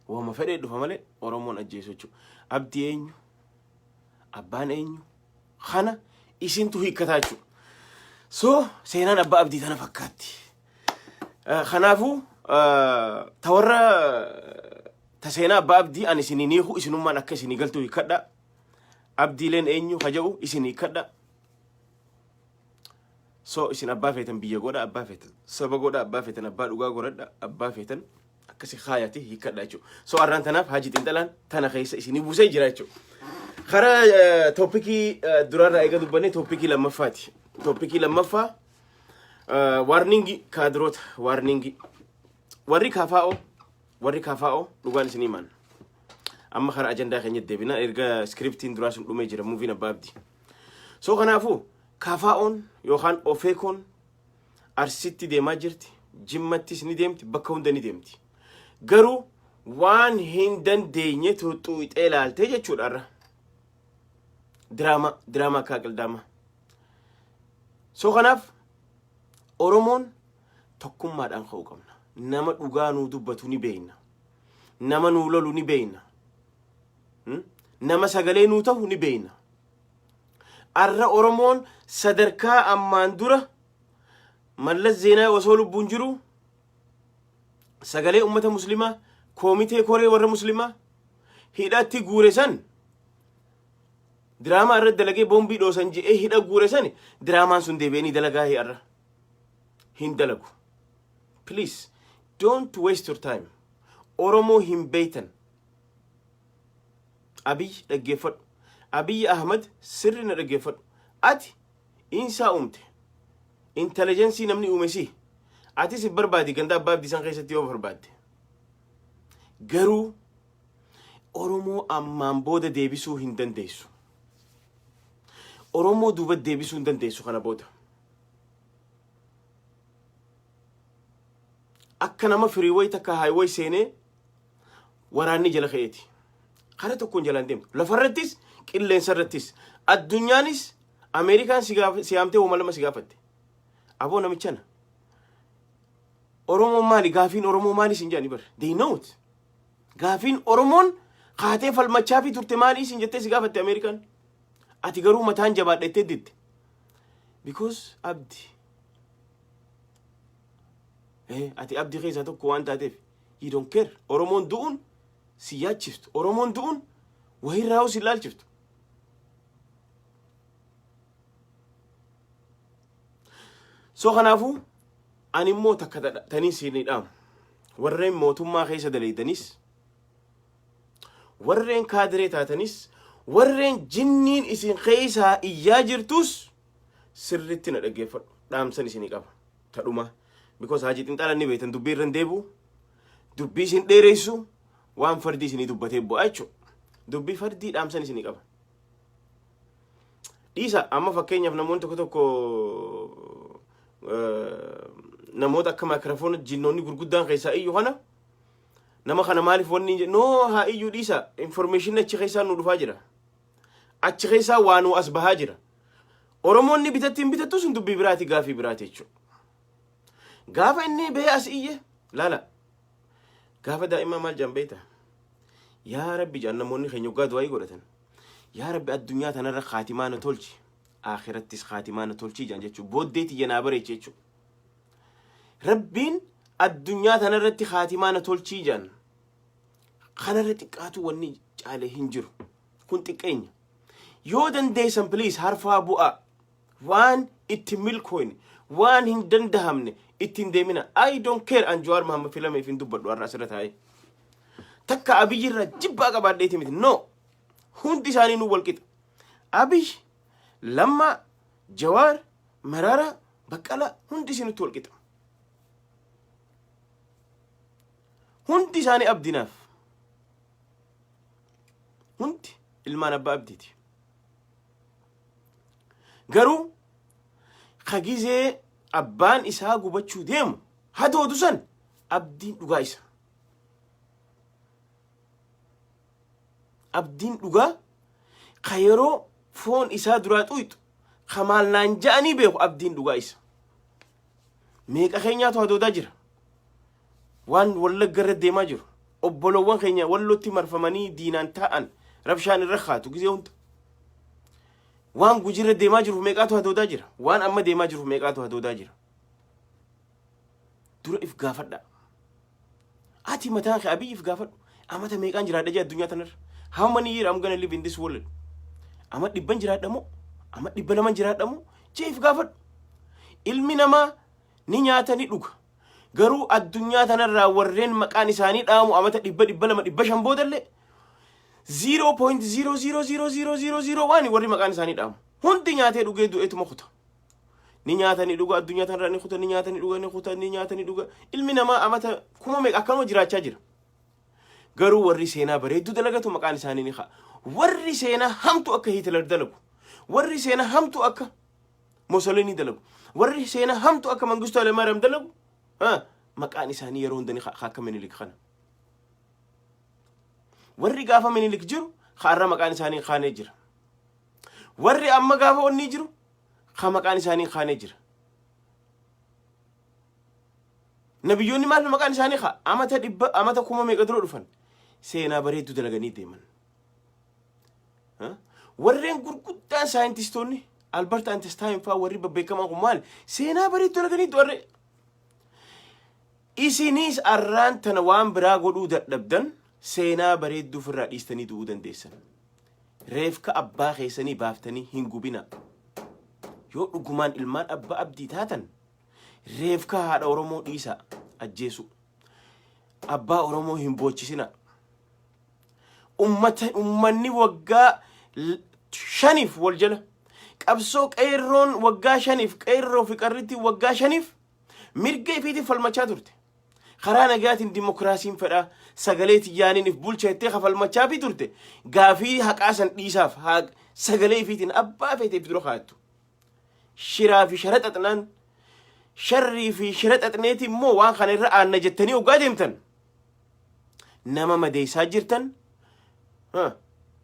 wama fedhee dhufa malee Oromoon ajjeesu jechuudha. Abdii eenyu? Abbaan eenyu? Kana isintu hiikkataa jechuudha. So seenaan abbaa abdii tana fakkaatti. Kanaafuu ta warra ta seenaa abbaa abdii ani isinii hiiku, isinummaan akka isinii galtuu hiikkadha. Abdiileen eenyu ka jedhu isin hiikkadha. So isin abbaa feetan biyya godha, abbaa feetan saba godha, abbaa feetan abbaa dhugaa godhadha, abbaa feetan akkasi kaayati hiikkadha jechuudha. So arraan tanaaf Haji Xinxalaan tana keessa isinii buusee jira jechuudha. Karaa topicii duraarraa eega dubbanne topicii lammaffaati. Topicii lammaffaa, warningii kaadiroota, warningii warri KFO, warri KFO dhugaan isinii maan. Amma karaa ajandaa keenya deebina, erga scriptiin duraa sun dhumee jira, movien abbaa abdii. So kanaafuu KFO'n yookaan Ofeekoon Arsitti deemaa jirti, Jimmattis ni deemti, bakka hunda ni deemti. Garuu waan hin dandeenye tuttuuxee ilaaltee jechuudha irra. Diraamaa, diraamaa akka qildaamaa. So kanaaf Oromoon tokkummaadhaan ka'uu qabna. Nama dhugaa nuu dubbatu ni beekna. Nama nuu lolu ni beekna. Nama sagalee nuu ta'u ni beekna. Arra Oromoon sadarkaa ammaan dura Mallas Zeenaa osoo lubbuun jiru sagalee ummata muslimaa koomitee koree warra muslimaa hidhatti guure san, diraamaa irratti dalagee boombii dhoosan je'ee hidha guure san, diraamaan sun deebi'anii dalagaa har'a hin dalagu. Please don't waste your time. Oromoo hin beeytan. Abiy dhaggeeffadhu. Abiy Ahmad sirri na dhaggeeffadhu. Ati insaa uumte. Intelligence namni uume si. Atis if barbaadi ganda abbaa abdii san keessatti yoo barbaadde. Garuu Oromoo ammaan booda deebisuu hin dandeessu. Oromoo duuba deebisuu hin dandeessu kana booda. Akka nama freeway takka highway seenee waraanni jala ka'eeti. Kara tokkoon jalaan deemtu. Lafarrattis qilleensarrattis addunyaanis Ameerikaan si yaamtee wama lama si gaafatte. Aboo namichana. Oromoon maali? Gaafiin Oromoo maali sin jedhani bar. They know it. Gaafiin Oromoon kaatee falmachaa fi turte maali sin jettee si gaafatte Ameerikaan. Ati garuu mataan jabaadha jettee didde. Because abdi. Ati abdii keessaa tokko waan taateef you don't care. Oromoon du'uun si yaachiftu. Oromoon du'uun wahirraa si ilaalchiftu. So kanaafuu ani immoo takka tanii siin dhaamu. Warreen mootummaa keessa daleeydanis, warreen kaadiree taatanis, warreen jinniin isin keessaa iyyaa jirtus sirritti na dhaggeeffadhu. Dhaamsan isinii qaba. Tadhuma. Because Haajii Xinxaalaan ni beektan, dubbii irra hin deebi'u. Dubbii isin dheeressu, waan fardii isinii dubbatee bu'aa jechuudha. Dubbii fardii dhaamsan isinii qaba. Dhiisa, amma fakkeenyaaf namoonni tokko tokko, namoota akka maakirafoona jinnoonni gurguddaan keessaa iyyu kana, nama kana maaliif wanni noo haa iyyuu dhiisa. Information achi keessaa nu dhufaa jira. Achi keessaa waa nu as bahaa jira. Oromoonni bitatti hin bitattu, sun dubbii biraati, gaafii biraati jechuudha. Gaafa inni bahee as iyye laala. Gaafa daa'immaa maal jedhan beektaa? Yaa Rabbi jedhan namoonni keenya waggaa du'aayii godhatan. Yaa Rabbi, addunyaa tanarra kaatimaa na tolchi. Akhirattis kaatimaa na tolchi jedhan jechuudha. Booddee tiyya naa bareeche jechuudha. Rabbiin addunyaa tanarratti kaatimaa na tolchii jedhan. Kanarra xiqqaatu wanni caale hin jiru. Kun xiqqeenya. Yoo dandeessan, please, harfaa bu'aa. Waan itti milkooyne, waan hin dandahamne ittiin deemina. I don't care, an Jawaar Mahammad filameef hin dubbadhu har'a asirra taa'ee. Takka Abiyyi irraa jibbaa qabaadheeti miti. No. Hundi isaanii nu walqixa. Abiy, Lammaa, Jawaar, Mararaa, Baqqalaa hundi isinutti walqixa. Hundi isaanii abdinaaf. Hundi ilmaan abbaa abdiiti. Garuu ka gizee abbaan isaa gubachuu deemu hadoodu san abdiin dhugaa isa. Abdiin dhugaa ka yeroo foon isaa duraa xuyxu ka maal naan ja'anii beeku, abdiin dhugaa isa. Meeqa keenyaatu hadoodaa jira. Waan Wallagga irra deemaa jiru. Obbolowwan keenya Wallootti marfamanii diinaan taa'an, rabshaan irra kaatu gizee hunda. Waan Gujii irra deemaa jiruuf meeqaatu hadoodaa jira. Waan amma deemaa jiruuf meeqaatu hadoodaa jira. Dura if gaafadha. Ati mataan kee Abiyyi if gaafadhu. Amata meeqaan jiraadha jee addunyaa tanarra? How many year I'm gonna live in this world? Ama 100n jiraadha moo? Ama 200n jiraadha moo? Jee if gaafadhu. Ilmi namaa ni nyaata, ni dhuga. Garuu addunyaa tanarraa warreen maqaan isaanii dhaamu amata 100, 200, 500 boodallee 0.0000001 warri maqaan isaanii dhaamu. Hundi nyaatee dhugee du'eetuma kuta. Ni nyaata, ni dhuga, addunyaa tanarraa ni kuta, ni nyaata, ni dhuga, ni kuta, ni nyaata, ni dhuga. Ilmi namaa amata kuma meeqa akkanuma jiraachaa jira. Garuu warri seenaa bareedduu dalagatu maqaan isaanii ni ka'a. Warri seenaa hamtu akka Hitler dalagu. Warri seenaa hamtu akka Mussolini dalagu. Warri seenaa hamtu akka Mangistuu Hayilemaariyaam dalagu maqaan isaanii yeroo hunda ni ka'a akka Minilik kana. Warri gaafa Minilik jiru har'a maqaan isaanii kaanee jira. Warri amma gaafa onni jiru ka maqaan isaanii kaanee jira. Nabiyyoonni maal maqaan isaanii ka'a? Amata 100, amata kuma meeqa dura dhufan seenaa bareedduu dalaganii deeman. Warreen gurguddaan saayintistoonni Albert Einstein fa'aa warri babbeekaman kun maal seenaa bareedduu dalaganii warri. Isinis arraan tana waan biraa godhuu dadhabdan, seenaa bareedduu ofirraa dhiistanii du'uu dandeessan. Reefka abbaa keessanii baaftanii hin gubina. Yoo dhugumaan ilmaan abbaa abdii taatan, reefka haadha Oromoo dhiisa ajjeesu. Abbaa Oromoo hin boochisina. Ummata ummanni waggaa 5f wal jala qabsoo, qeerroon waggaa 5f, qeerroo fi qarritti waggaa 5f mirga ifiitiif falmachaa turte. Karaa nagaatiin dimokiraasiin fedha, sagalee xiyyaaniin if bulcha jettee kafalmachaa fi turte, gaafii haqaa san dhiisaaf haa sagalee ifiitiin abbaa feeteef dura kaa'attu. Shiraa fi shara xaxnaan, sharrii fi shira xaxneeti immoo waan kana irra aanna jettanii hoggaa deemtan nama madeessaa jirtan,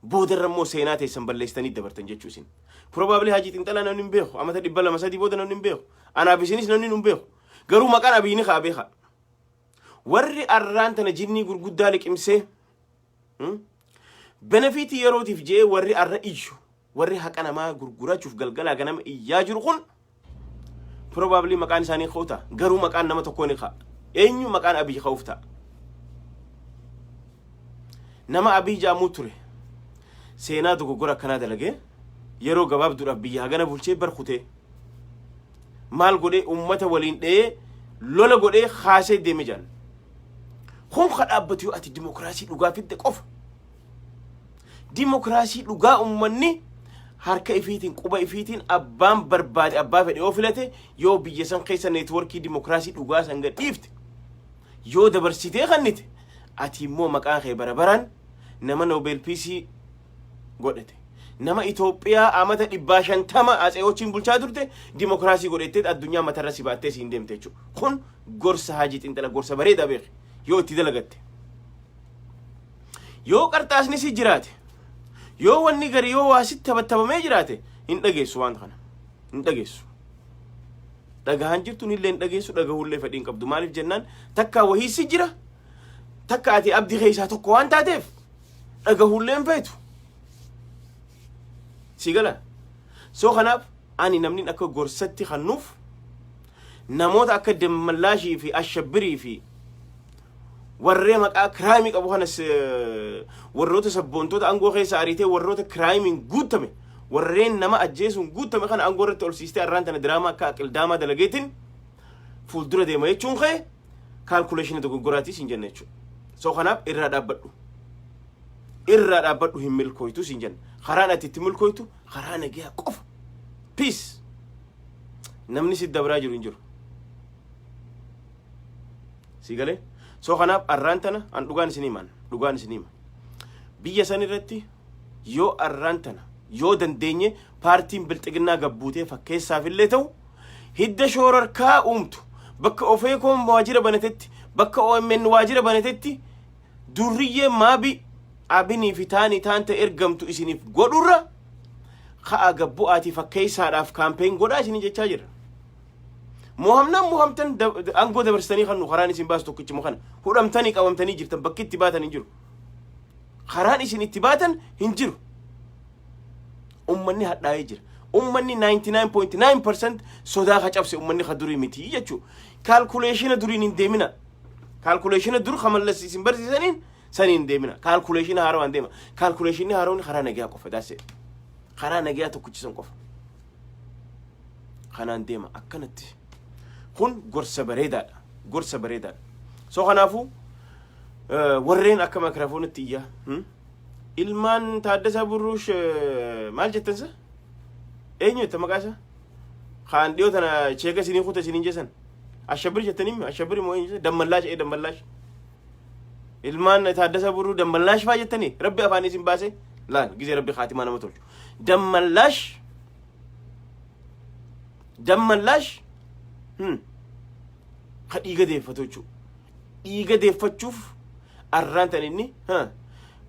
boodarra immoo seenaa teessan balleessitanii dabartan jechuu isin. Probably Hajii Xinxalaa namni hin beeku. Amata 200 3 booda namni hin beeku. Anaaf isinis namni hin beeku. Garuu maqaan Abiyyi ni ka'a, beeka. Warri arraan tana jinnii gurguddaa liqimsee benefitii yerootiif je'ee, warri arra iyyu, warri haqa namaa gurgurachuuf galgalaa ganama iyyaa jiru kun, probably maqaan isaanii ka'u ta'a. Garuu maqaan nama tokkoo ni ka'a. Eenyu? Maqaan Abiyyi ka'uuf ta'a. Nama Abiyyi jedhamuu ture. Seenaa dogoggora akkanaa dalagee yeroo gabaabduudhaaf biyya hagana bulchee barkutee maal godhee, ummata waliin dha'ee lola godhee kaasee deeme jedhan. Kun ka dhaabbatu yoo ati dimokiraasii dhugaa fidde qofa. Dimokiraasii dhugaa ummanni harka ifiitiin, quba ifiitiin abbaan barbaade abbaa fedhe yoo filate, yoo biyya san keessa networkii dimokiraasii dhugaa san gad dhiifte, yoo dabarsitee kannite, ati immoo maqaan kee bara baraan nama Nobel Peace godhate, nama Itoophiyaa amata 150 atseewochiin bulchaa turte dimokiraasii godhettee addunyaa matarra si baattee siin deemte jechuudha. Kun gorsa Hajii Xinxala, gorsa bareedaa beeke yoo itti dalagatte. Yoo qarxaasni si jiraate, yoo wanni gari yoo waa sitti taphattabamee jiraate, hin dhageessu waan kana. Hin dhageessu. Dhagahan jirtu illee hin dhageessu, dhagahuullee fedhii hin qabdu. Maaliif jennaan, takka wahii si jira, takka ati abdii keessaa tokko waan taateef dhagahuullee hin feetu. Si gala. So kanaaf ani namni akka gorsatti kannuuf namoota akka Dammallaashii fi Ashabbirii fi warree maqaa crimeii qabu kanas, warroota sabboontoota aangoo keessa ariitee, warroota crimeiin guutame, warreen nama ajjeesuun guutame kana aangoo irratti ol siistee arraan tana diraamaa akka aqildaamaa dalageetiin fuuldura deema jechuun kee calculationii dogoggoraatii siin jenna jechuudha. So kanaaf irraa dhaabbadhu. Irraa dhaabbadhu, hin milkooytu siin jenna. Karaan ati itti milkooytu karaa nagayaa qofa. Peace. Namni si dabraa jiru hin jiru. Si galee? So kanaaf arraan tana an dhugaan isin himan. Dhugaan isin hima. Biyya san irratti yoo arraan tana yoo dandeenye paartiin bilxiginnaa gabbuutee fakkeessaaf illee ta'u hidda shoorarkaa uumtu, bakka ofeekoon waajjira banatetti, bakka OMN waajjira banatetti, durriyyee maabi abinii fi taanii taanta ergamtu isiniif godhurra ka'a gabbu'aatii fakkeessaadhaaf campaign godhaa isinii jechaa jira. Mohamnaan mohamtan aangoo dabarsitanii kan nu karaan isin baasu tokkichuma kana. Hudhamtanii qabamtanii jirtan, bakki itti baatan hin jiru. Karaan isin itti baatan hin jiru. Ummanni hadhaa'ee jira. Ummanni 99.9% sodaa ka cabse, ummanni ka durii miti jechuudha. Calculationa duriin hin deemina. Calculationa dur kamallas isin barsiisaniin saniin hin deemina. Calculationa haarawaan deema. Calculationni haarawni karaa nagayaa qofa daasee. Karaa nagayaa tokkichisan qofa. Kanaan deema akkanatti. Kun gorsa bareedaadha. Gorsa bareedaadha. So kanaafuu warreen akka maakiraafoonitti iyyaa. Ilmaan Taaddasaa Burruush maal jettan sa? Eenyu jetta maqaa isaa? Kaan dhiyoo tana cheeka isinii kuta isiniin jeessan. Ashabir jettanii Ashabir moo eenyu? Dammallaash, ee, Dammallaash. Ilmaan Taaddasaa Burruu Dammallaash faa jettanii rabbi afaan isin baase laal gizee rabbi kaatimaa nama tolchu. Dammallaash, Dammallaash ka dhiiga deeffatu jechuudha. Dhiiga deeffachuuf arraan tan inni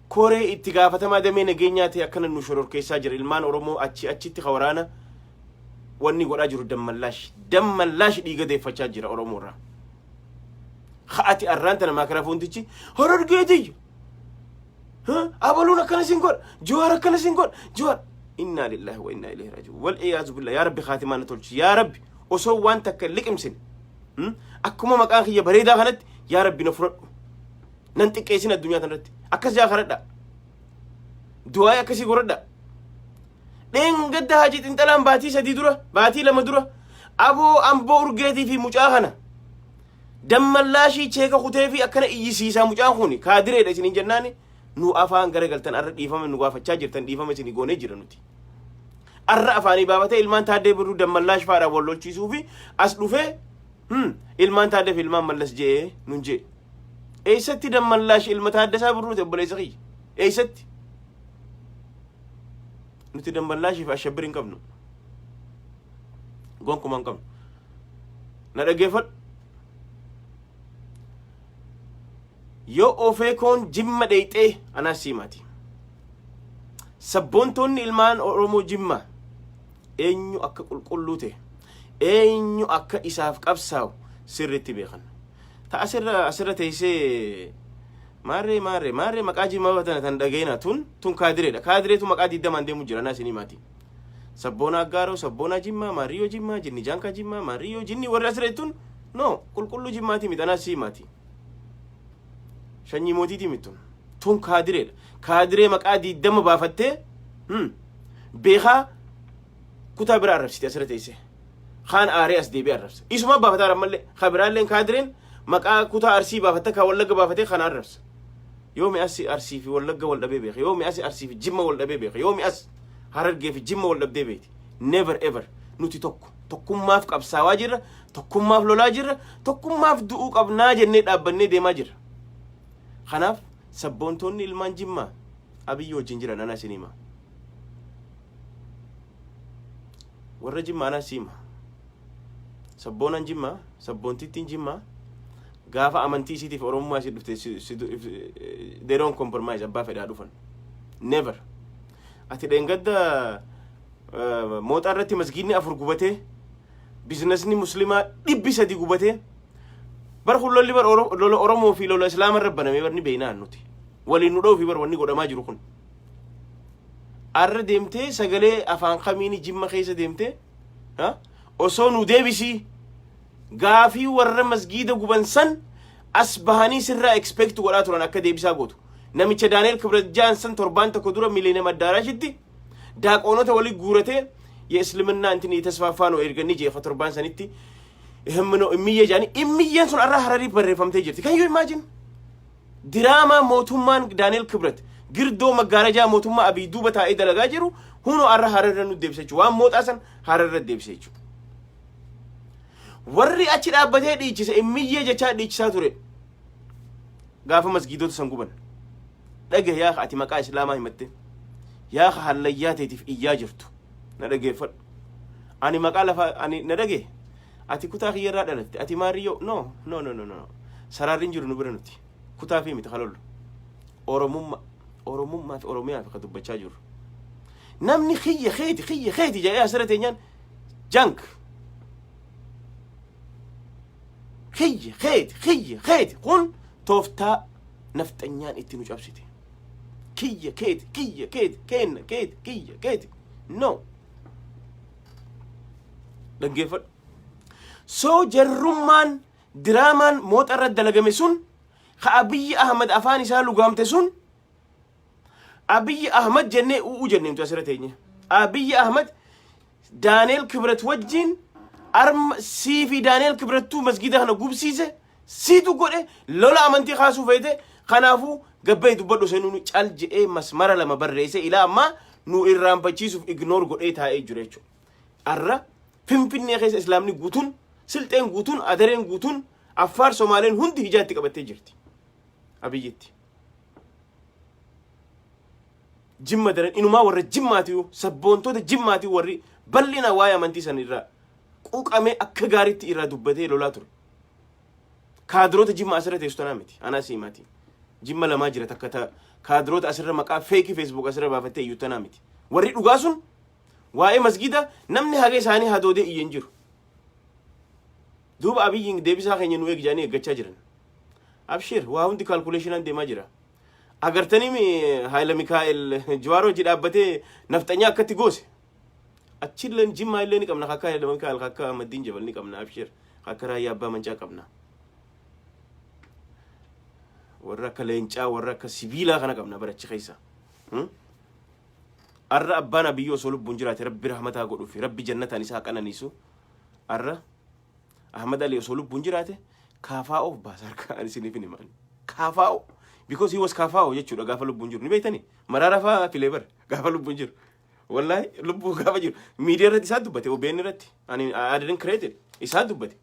koree itti gaafatamaa damee nageenyaa ta'e akkana nu shororkeessaa jira. Ilmaan Oromoo achi achitti ka waraana wanni godhaa jiru Dammallaash. Dammallaash dhiiga deeffachaa jira Oromoo irraa. Ka'ati arraan tana maakiraafoontichi Harargeetiyya. Abaluun akkana sin godha. Jawaar akkana sin godha. Jawaar. Innaa lillaahi wa innaa ilayhi raaji'uun. Wal iyaazu billah. Yaa Rabbi, kaatimaa na tolchi. Yaa Rabbi, osoo waan takka hin liqimsine. Akkuma maqaan kiyya bareedaa kanatti, yaa Rabbi, na fudhadhu. Nan xiqqeessin addunyaa kanarratti. Akkas jaa kadhadha. Du'aa akkasii godhadha. Dheengadda Hajii Xinxalaan baatii 3 dura, baatii 2 dura, aboo amboo urgeetii fi mucaa kana dammallaashii cheeka kutee fi akkana iyyisiisaa, mucaan kun kaadireedha isiniin jennaani nu afaan garagaltan. Arra dhiifama nu gaafachaa jirtan, dhiifama isinii goonee jira nuti. Arra afaanii baafatee ilmaan Taaddee Birruu Dammallaash faadhaan wal lolchiisuu fi as dhufee Ilmaan Taaddee fi ilmaan Mallas je'ee nun je'e. Eessatti Dammallaash ilma Taaddasaa Birruuti, obboleessa kiyya? Eessatti? Nuti Dammallaashii fi Ashabbir hin qabnu. Gonkumaa hin qabnu. Na dhaggeeffadhu. Yoo ofeekoon Jimma dheeyxee anaas siimaati. Sabboontoonni ilmaan Oromoo Jimmaa eenyu akka qulqulluu ta'e, eenyu akka isaaf qabsaa'u sirriitti beekan. Ta asirra teessee maarree maarree maarree maqaa Jimmaa batana tan dhageenaa tun kaadireedha. Kaadireetu maqaa 20n deemu jira naa isinii maati. Sabboona Aggaaroo, Sabboonaa Jimmaa, Maariyyoo Jimmaa, Jinni Jaankaa Jimmaa, Maariyyoo Jinni warri asirra tun no qulqulluu Jimmaatii miti, anaa sii maati. Shanyii mootiitii miti tun. Tun kaadireedha. Kaadiree maqaa 20 baafattee beekaa kutaa bira arrabsite asirra teessee. Kaan aaree as deebi'ee arrabsa. Isuma baafataa ammallee ka biraalleen kaadireen maqaa kutaa Arsii baafatte, ka Wallagga baafatee kana arrabsa. Yoomi asi Arsii fi Wallagga wal dhabee beeka? Yoomi asi Arsii fi Jimma wal dhabee beeka? Yoomi as Harargee fi Jimma wal dhabdee beekti? Never ever. Nuti tokko. Tokkummaaf qabsaawaa jirra. Tokkummaaf lolaa jirra. Tokkummaaf du'uu qabnaa jennee dhaabbannee deemaa jirra. Kanaaf sabboontoonni ilmaan Jimmaa Abiyyi wajjin jiran ana isin hima. Warra Jimmaa ana si hima. Sabboonaan Jimmaa, sabboontittiin Jimmaa gaafa amantii isiitiif Oromummaa isii dhufte they don't compromise, abbaa fedhaa dhufan. Never. Ati dheengadda Mooxaa irratti masgiidni afur gubatee, bizinasni muslimaa 300 gubatee, bar kun lolli bar lola Oromoo fi lola Islaama irra banamee bar ni beeknaa nuti. Waliin nu dha'uu fi bar wanni godhamaa jiru kun. Arra deemtee sagalee afaan kamiini Jimma keessa deemtee ha? Osoo nu deebisii gaafii warra masgiida guban san as bahanii sirraa expect godhaa turan akka deebisaa gootu. Namicha Daani'el Kibret jaan san torbaan tokko dura Miilineem Addaaraashitti daaqoonota walii guuratee የእስልምና እንትን የተስፋፋ ነው erga jeefa torbaan sanitti himno immiyyee jedhanii immiyyeen sun arra Hararii barreeffamtee jirti. Can you imagine? Diraamaa mootummaan Daani'el Kibret girdoo maggaarajaa mootummaa Abiy duuba taa'ee dalagaa jiru hunoo arra Hararra nu deebise jechuudha. Waan Mooxaa san Hararra deebise jechuudha. Warri achi dhaabbatee dhiichise immiyyee jechaa dhiichisaa ture. Gaafa masgiidota san guban. Dhagahe yaa ati maqaa Islaamaa himatte. Yaa hallayyaa teetiif iyyaa jirtu. Na dhageeffadhu. Ani maqaa lafa ani na dhage. Ati kutaa kiyyarraa dhalatte. Ati maariyyoo, no no no no no. Saraarri hin jiru nu bira nuti. Kutaa fi miti kalollu. Oromummaa Oromummaa fi Oromiyaa fi ka dubbachaa jiru. Namni kiyya keeti kiyya keeti jedhee asirra teenyaan junk. Kiyya keeti kiyya keeti kun tooftaa nafxanyaan itti nu cabsite. Kiyya keeti kiyya keeti keenna keeti kiyya keeti, no. Dhaggeeffadhu. So jarrummaan diraamaan Mooxa irratti dalagame sun, ka Abiyyi Ahmad afaan isaa lugaamte sun, Abiyyi Ahmad jennee u'uu jennee nuti asirra teenye. Abiyyi Ahmad Daaneel Kibret wajjin arma sii fi Daaneel Kibrettuu masgida kana gubsiise, siitu godhe, lola amantii kaasuu feete, kanaafuu gabbee dubbadhu seenuu cal je'ee masmara lama barreesse ilaa ammaa nu irraanfachiisuuf ignore godhee taa'ee jira jechuudha. Arra Finfinnee keessa Islaamni guutuun, Silxeen guutuun, Adareen guutuun, Affaar, Somaaleen hundi hijaatti qabattee jirti. Abiyyitti. Jimma daran inumaa warra Jimmaatiyu, sabboontota Jimmaatiyu, warri bal'ina waa'ee amantii san irraa quuqamee akka gaariitti irraa dubbatee lolaa ture. Kaadiroota Jimma asirra teessu tanaa miti. Anaa siimaati. Jimma lamaa jira, takka ta kaadiroota asirra maqaa fake Facebook asirra baafattee iyyuu tanaa miti. Warri dhugaa sun waa'ee masgida namni haga isaanii hadoodee iyyan jiru. Duuba Abiyyiin deebisaa keenya nu eegi jedhanii eeggachaa jiran. Abshir, waa hundi calculationaan deemaa jira. Agartanii Haayila Mikaa'el Jawaar hojii dhaabbatee nafxanyaa akkatti goose. Achillee Jimmaa illee ni qabna, akka Haayila Mikaa'el, akka Ahmaddiin Jabal ni qabna, abshir, akka Raayyaa Abbaa Mancaa qabna. Warra akka leencaa, warra akka sibiilaa kana qabna barachi keessa. Arra abbaan Abiyyoo osoo lubbuun jiraate, Rabbi rahmataa godhuufi Rabbi jannataan isaa qananiisu, arra Ahmad Ali osoo lubbuun jiraate kaafaa'oof baasa harka ani isiniif hin himaan. Kaafaa'oo. Because he was kaafaa'oo jechuudha gaafa lubbuun jiru. Ni beektani? Maraara fa'aa filee bara gaafa lubbuun jiru. Wallahi lubbuu gaafa jiru. Miidiyaa irratti isaa dubbate, OBN irratti. Ani I didn't create it. Isaa dubbate.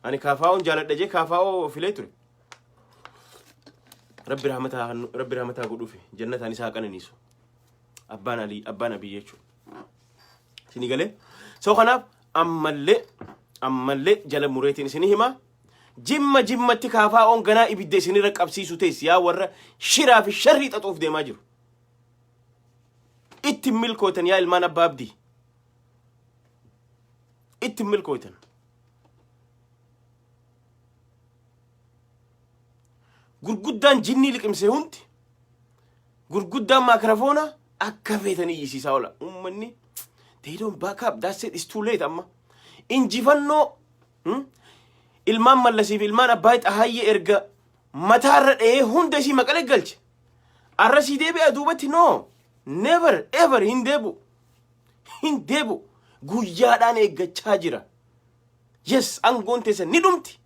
Ani kaafaa'oon jaaladha jee kaafaa'oo filee ture. Rabbi rahmataa rabbi rahmataa godhuufi jannataan isaa qananiisu. Abbaan Alii abbaan Abiy jechuudha. Isinii galee? So kanaaf ammallee ammallee jala mureetiin isinii hima. Jimma jimmatti kaafaa'oon ganaa ibidda isinirra qabsiisu teessi yaa warra shiraa fi sharrii xaxuuf deemaa jiru. Itti milkootan yaa ilmaan abbaa abdii. Itti milkootan. Gurguddaan jinnii liqimse hundi gurguddaan maakirafoona akka feetan iyyisiisaa oola. Uummanni they don't back up, that's it, it's too late amma. Injifannoo ilmaan Mallasii fi ilmaan Abbaay Xahaayyee erga mataarra dha'ee hunda isii maqalee galche. Arra sii deebi'a duubatti? No. Never ever, hin deebi'u. Hin deebi'u. Guyyaadhaan eeggachaa jira. Yes, aangoon teessan ni dhumti.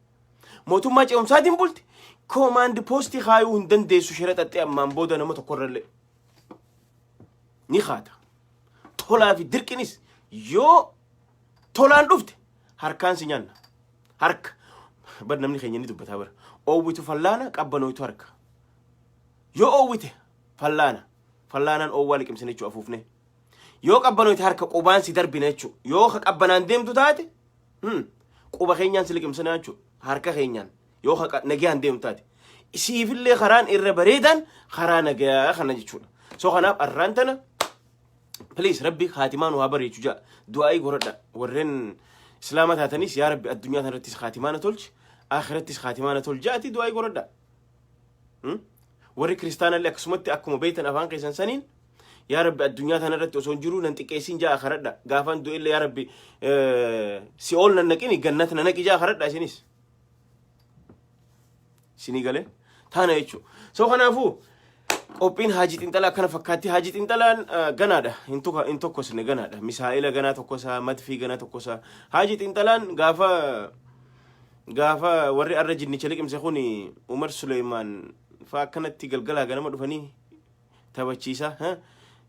Mootummaa ce'umsaatiin bulti. Command post kaayuu hin dandeessu shira xaxxee ammaan booda nama tokkorrallee. Ni kaata. Tolaa fi dirqinis yoo tolaan dhufte harkaan si nyaanna. Harka. Bar namni keenya ni dubbataa bara. Oowwitu fallaana, qabbanooytu harka. Yoo oowwite fallaana. Fallaanaan oowwaa liqimsine jechuu afuufne. Yoo qabbanooyte harka, qubaan si darbina jechuu. Yoo ka qabbanaan deemtu taate quba keenyaan si liqimsina jechuu. Harka keenyaan. Yoo ka nagayaan deemtu taate. Siifillee karaan irra bareedan karaa nagayaa kana jechuudha. So kanaaf arraan tana please rabbi kaatimaa nu haa bareechu ja'a. Du'aa'ii godhadha. Warreen islaama taatanis yaa rabbi addunyaa kanarrattis kaatimaa na tolchi, akhirattis kaatimaa na tolchi ja'ati du'aa'ii godhadha. Warri kiristaanallee akkasumatti akkuma beektan afaan keessan saniin yaa rabbi addunyaa tanarratti osoo hin jiru nan xiqqeessin ja'a kadhadha. Gaafan du'ellee yaa rabbi si'ool nan naqini, gannata na naqi ja'a kadhadha isinis. Isinii galee taana jechuudha. So kanaafuu qophiin Haajii Xinxalaa akkana fakkaatti. Haajii Xinxalaan ganaadha. Hin tuka hin tokkosne ganaadha. Misaa'ila ganaa tokkosaa, madfii ganaa tokkosaa. Haajii Xinxalaan gaafa warri arra jinnicha liqimse kun Umar Suleemaan faa akkanatti galgalaa ganama dhufanii taphachiisaa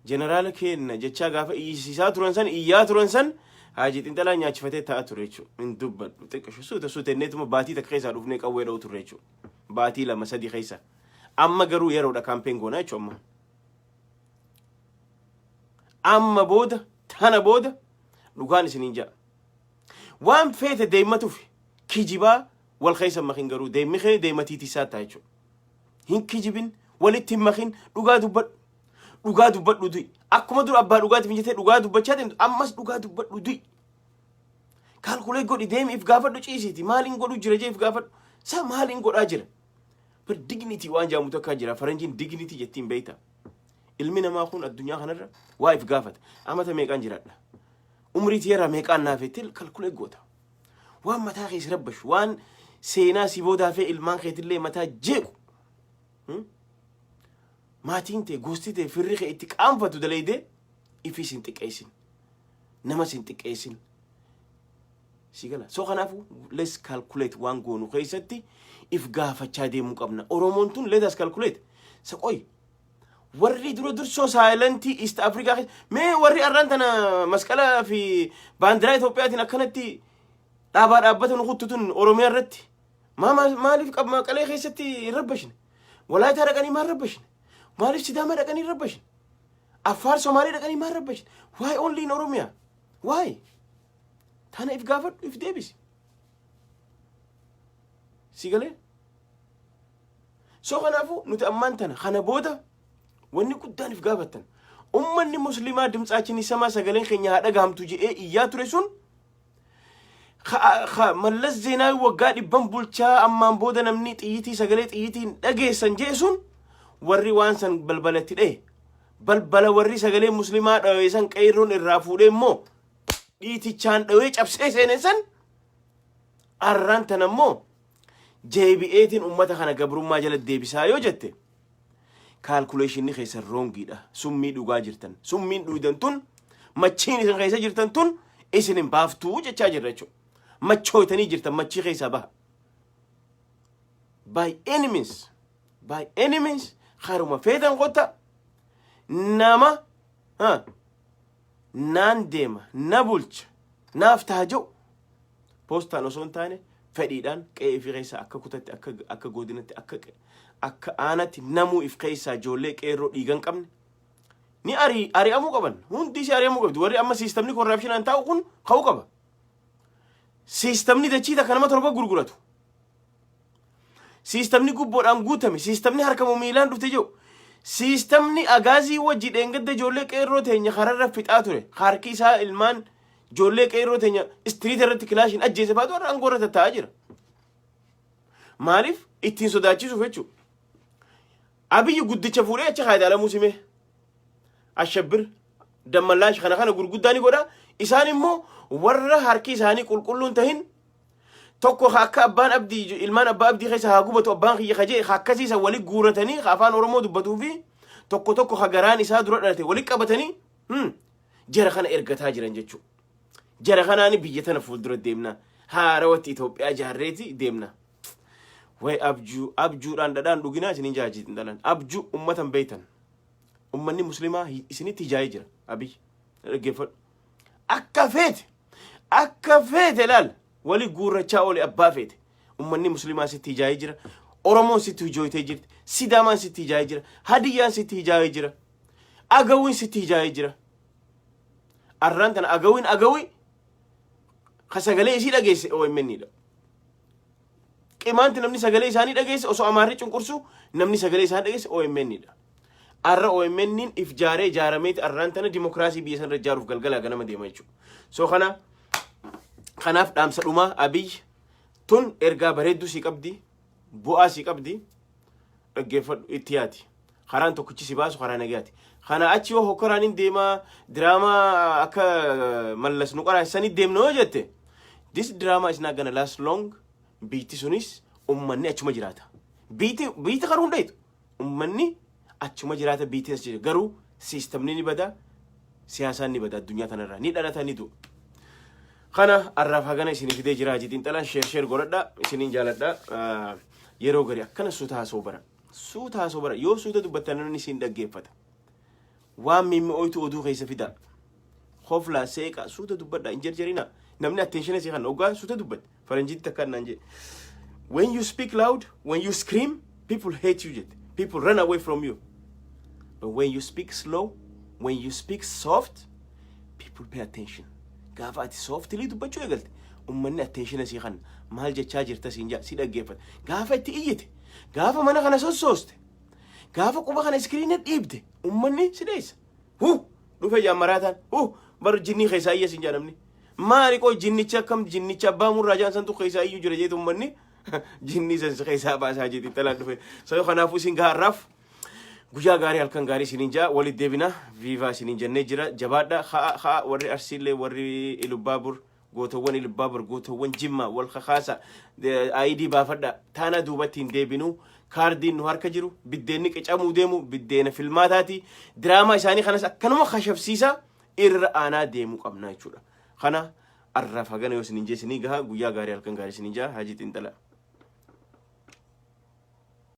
jeneraala kenna jechaa gaafa iyyisiisaa turan san, iyyaa turan san, Haajii Xinxalaa nyaachifatee ta'a ture jechuudha. Hin dubbadhu, xiqqishu suuta suuta inneetuma baatii takka keessaa dhufnee qawwee dha'u turre jechuudha. Baatii 2 3 keessa. Amma garuu yeroodha campaign goonaa jechuudha amma. Amma booda tana booda dhugaan isiniin ja'a. Waan feete deemmatuuf kijibaa wal keessa makin, garuu deemmi kee deematiitiisaa ta'a jechuudha. Hin kijibin, walitti hin makin, dhugaa dubbadhu. Dhugaa dubbadhu du'i. Akkuma dur abbaa dhugaatiif hin jettee dhugaa dubbachaa deemtu, ammas dhugaa dubbadhu du'i. Calculate godhi, deemi, if gaafadhu, ciisiiti. Maaliin godhu jira jee if gaafadhu. Sa maaliin godhaa jira? Bar dignity waan jedhamu tokko jira. Faranjiin dignity jettiin beekta. Ilmi namaa kun addunyaa kanarra waa if gaafata. Amata meeqaan jiraadha? Umrii tiyarraa meeqaan naaf jettee calculate goota. Waan mataa keessa rabbashu, waan seenaa si boodaa fi ilmaan keetillee mataa jeequ. Maatiin ta'e, gosti ta'e, firri kee itti qaanfatu dalaydee ifis hin xiqqeessin. Namas hin xiqqeessin. Si gala. So kanaafuu let's calculate, waan goonu keessatti if gaafachaa deemuu qabna. Oromoon tun let us calculate. Sa qoy warri dura dursoo silent East Africa keessa mee warri arraan tana masqala fi baandiraa Itoophiyaatiin akkanatti dhaabaa dhaabbata nu kuttu tun Oromiyaa irratti maaliif maqalee keessatti hin rabbashne? Walaayitaa dhaqanii maal rabbashne? Maaliif Sidaamaa dhaqanii hin rabbashne? Affaar, Somaalee dhaqanii maal rabbashne? Why only in Oromiyaa? Why? Tana if gaafadhu, if deebisi. Si galee? So kanaafuu nuti ammaan tana kana booda wanni guddaan if gaafattan, ummanni muslimaa dimtsaachin samaa sagaleen keenya haa dhagahamtu jedhee iyyaa ture sun, Mallas Zeenaawi waggaa dhibban bulchaa ammaan booda namni xiyyitii sagalee xiyyitiin dhageessan jee sun, warri waan san balbalatti dhee balbala warri sagalee muslimaa dhawee san qeerroon irraa fuudhee immoo dhiitichaan dhawee cabsee seene san, arraan tan ammoo JBAtiin ummata kana gabrummaa jala deebisaa yoo jette, calculationni keessan wrongiidha. Summii dhugaa jirtan. Summiin dhuydan tun, machiin isin keessa jirtan tun isin hin baaftuu jechaa jirra jechuudha. Machooytanii jirtan, machii keessaa baha. By any means, by any means, haruma feetan qotta nama naan deema, na bulcha, naaf ta'a jedhu poostaan osoo hin taane Fedhiidhaan qe'ee fi keessa akka kutatti, akka godinatti, akka aanatti namuu if keessaa ijoollee qeerroo dhiigan qabne ni ari'amuu qaban. Hundi isii ari'amuu qabdi. Warri amma siistamni corruptionaan taa'u kun ka'uu qaba. Siistamni dachii takka nama torba gurguratu, siistamni gubboodhaan guutame, siistamni harkamu miilaan dhufte jiru, siistamni agaazii wajji dheengadda ijoollee qeerroo teenya kararra fixaa ture, harki isaa ilmaan ijoollee qeerroo teenya street irratti kilaashiin ajjeese baatu har'a aangoo irra tattaa'aa jira. Maaliif? Ittiin sodaachisuuf jechuudha. Abiyyi guddicha fuudhee achi kaayee Alamuu Simee, Ashabbir, Dammallaash kana gurguddaa ni godha. Isaan immoo warra harki isaanii qulqulluun tahin tokko akka abbaan abdii ilmaan abbaa abdii keessa haa gubatu abbaan kiyya kajee akkasiisa wali guuratanii afaan Oromoo dubbatuu fi tokko tokko ka garaan isaa dura dhalate wali qabatanii jara kana ergataa jiran jechuudha. Jara kanaani biyya tana fuuldura deemna. Haarawatti Itoophiyaa jaarreeti deemna. Way abjuu abjuudhaan dhadhaan dhuginaa isiniin jaajitin dhalan. Abjuu ummatan beeytan. Ummanni muslimaa isinitti hijaayee jira. Abiy dhaggeeffadhu. Akka feete, akka feete ilaal, wali guurrachaa oole abbaa feete. Ummanni muslimaa sitti hijaayee jira. Oromoon sitti hijooytee jirti. Sidaamaan sitti hijaayee jira. Hadiyyaan sitti hijaayee jira. Agawwiin sitti hijaayee jira. Arraan tana agawwiin agawwi ka sagalee isii dhageesse OMN dha. Qimaanti namni sagalee isaanii dhageesse, osoo Amaarri cunqursu namni sagalee isaanii dhageesse OMN dha. Arra OMN if jaaree jaarameeti arraan tana dimokiraasii biyya sanarra ijaaruuf galgalaa ganama deema jechuudha. So kanaaf dhaamsa dhumaa, Abiy, tun ergaa bareedduu sii qabdi, bu'aa sii qabdi, dhaggeeffadhu, itti yaadi. Karaan tokkichi si baasu karaa nagayaati. Kana achi yoo hokkoraan hin deemaa, diraamaa akka Mallas nu qaraasisanii deemna yoo jette, this drama is not gonna last long. Biitti sunis ummanni achuma jiraata. Biitti karuu hin dhayitu. Ummanni achuma jiraata, biitti as jira. Garuu siistamni ni bada, siyaasaan ni bada, addunyaa tanarraa ni dhalata, ni du'a. Kana arraaf hagana isinii fidee jira. Hajii Xiinxalaan share share godhadha, isiniin jaaladha. Yeroo gari akkana suuta haasa'uu bara. Suuta haasa'uu bara. Yoo suuta dubbattan namni isin dhaggeeffata. Waan mimmi'ooytu oduu keessa fidaa. Hoflaa, seeqaa, suuta dubbadha, hin jarjarina. Namni attention isii kan hoggaa suuta dubbatte. Faranjiitti akka naan jedhe. "When you speak loud, when you scream, people hate you," jette. "People run away from you. But when you speak slow, when you speak soft, people pay attention." Gaafa ati softly dubbachuu eegalte, ummanni attention isii kan maal jechaa jirta siin jaa si dhaggeeffata. Gaafa itti iyyite, gaafa mana kana sossooste, gaafa quba kana screen dhiibde, ummanni si dheessa. Hu dhufe jaammaraataan hu bar jinnii keessaa iyya siin jaa namni. Maali qoo jinnicha akkam jinnicha abbaa murraa jaan santu keessaa iyyuu jira jeetu ummanni jinnii san si keessaa baasaa jeeti talaan dhufe. So kanaafuu isin gaarraaf guyyaa gaarii, halkan gaarii isiniin jaa, walit deebina. Viivaa isiniin jennee jira. Jabaadha, ha'a ha'a, warri Arsiillee, warri Ilubbaabur, gootowwan Ilubbaabur, gootowwan Jimma, wal kakaasa, ID baafadha. Taana duubatti hin deebinu. Kaardiin nu harka jiru, biddeenni qicamuu deemu biddeena filmaataati. Diraamaa isaanii kanas akkanuma kashafsiisa irra aanaa deemuu qabna jechuudha. Kana arraaf hagana yoo isiniin jeesinii gaha. Guyyaa gaarii, halkan gaarii isiniin jaa. Hajii Xiinxalaa.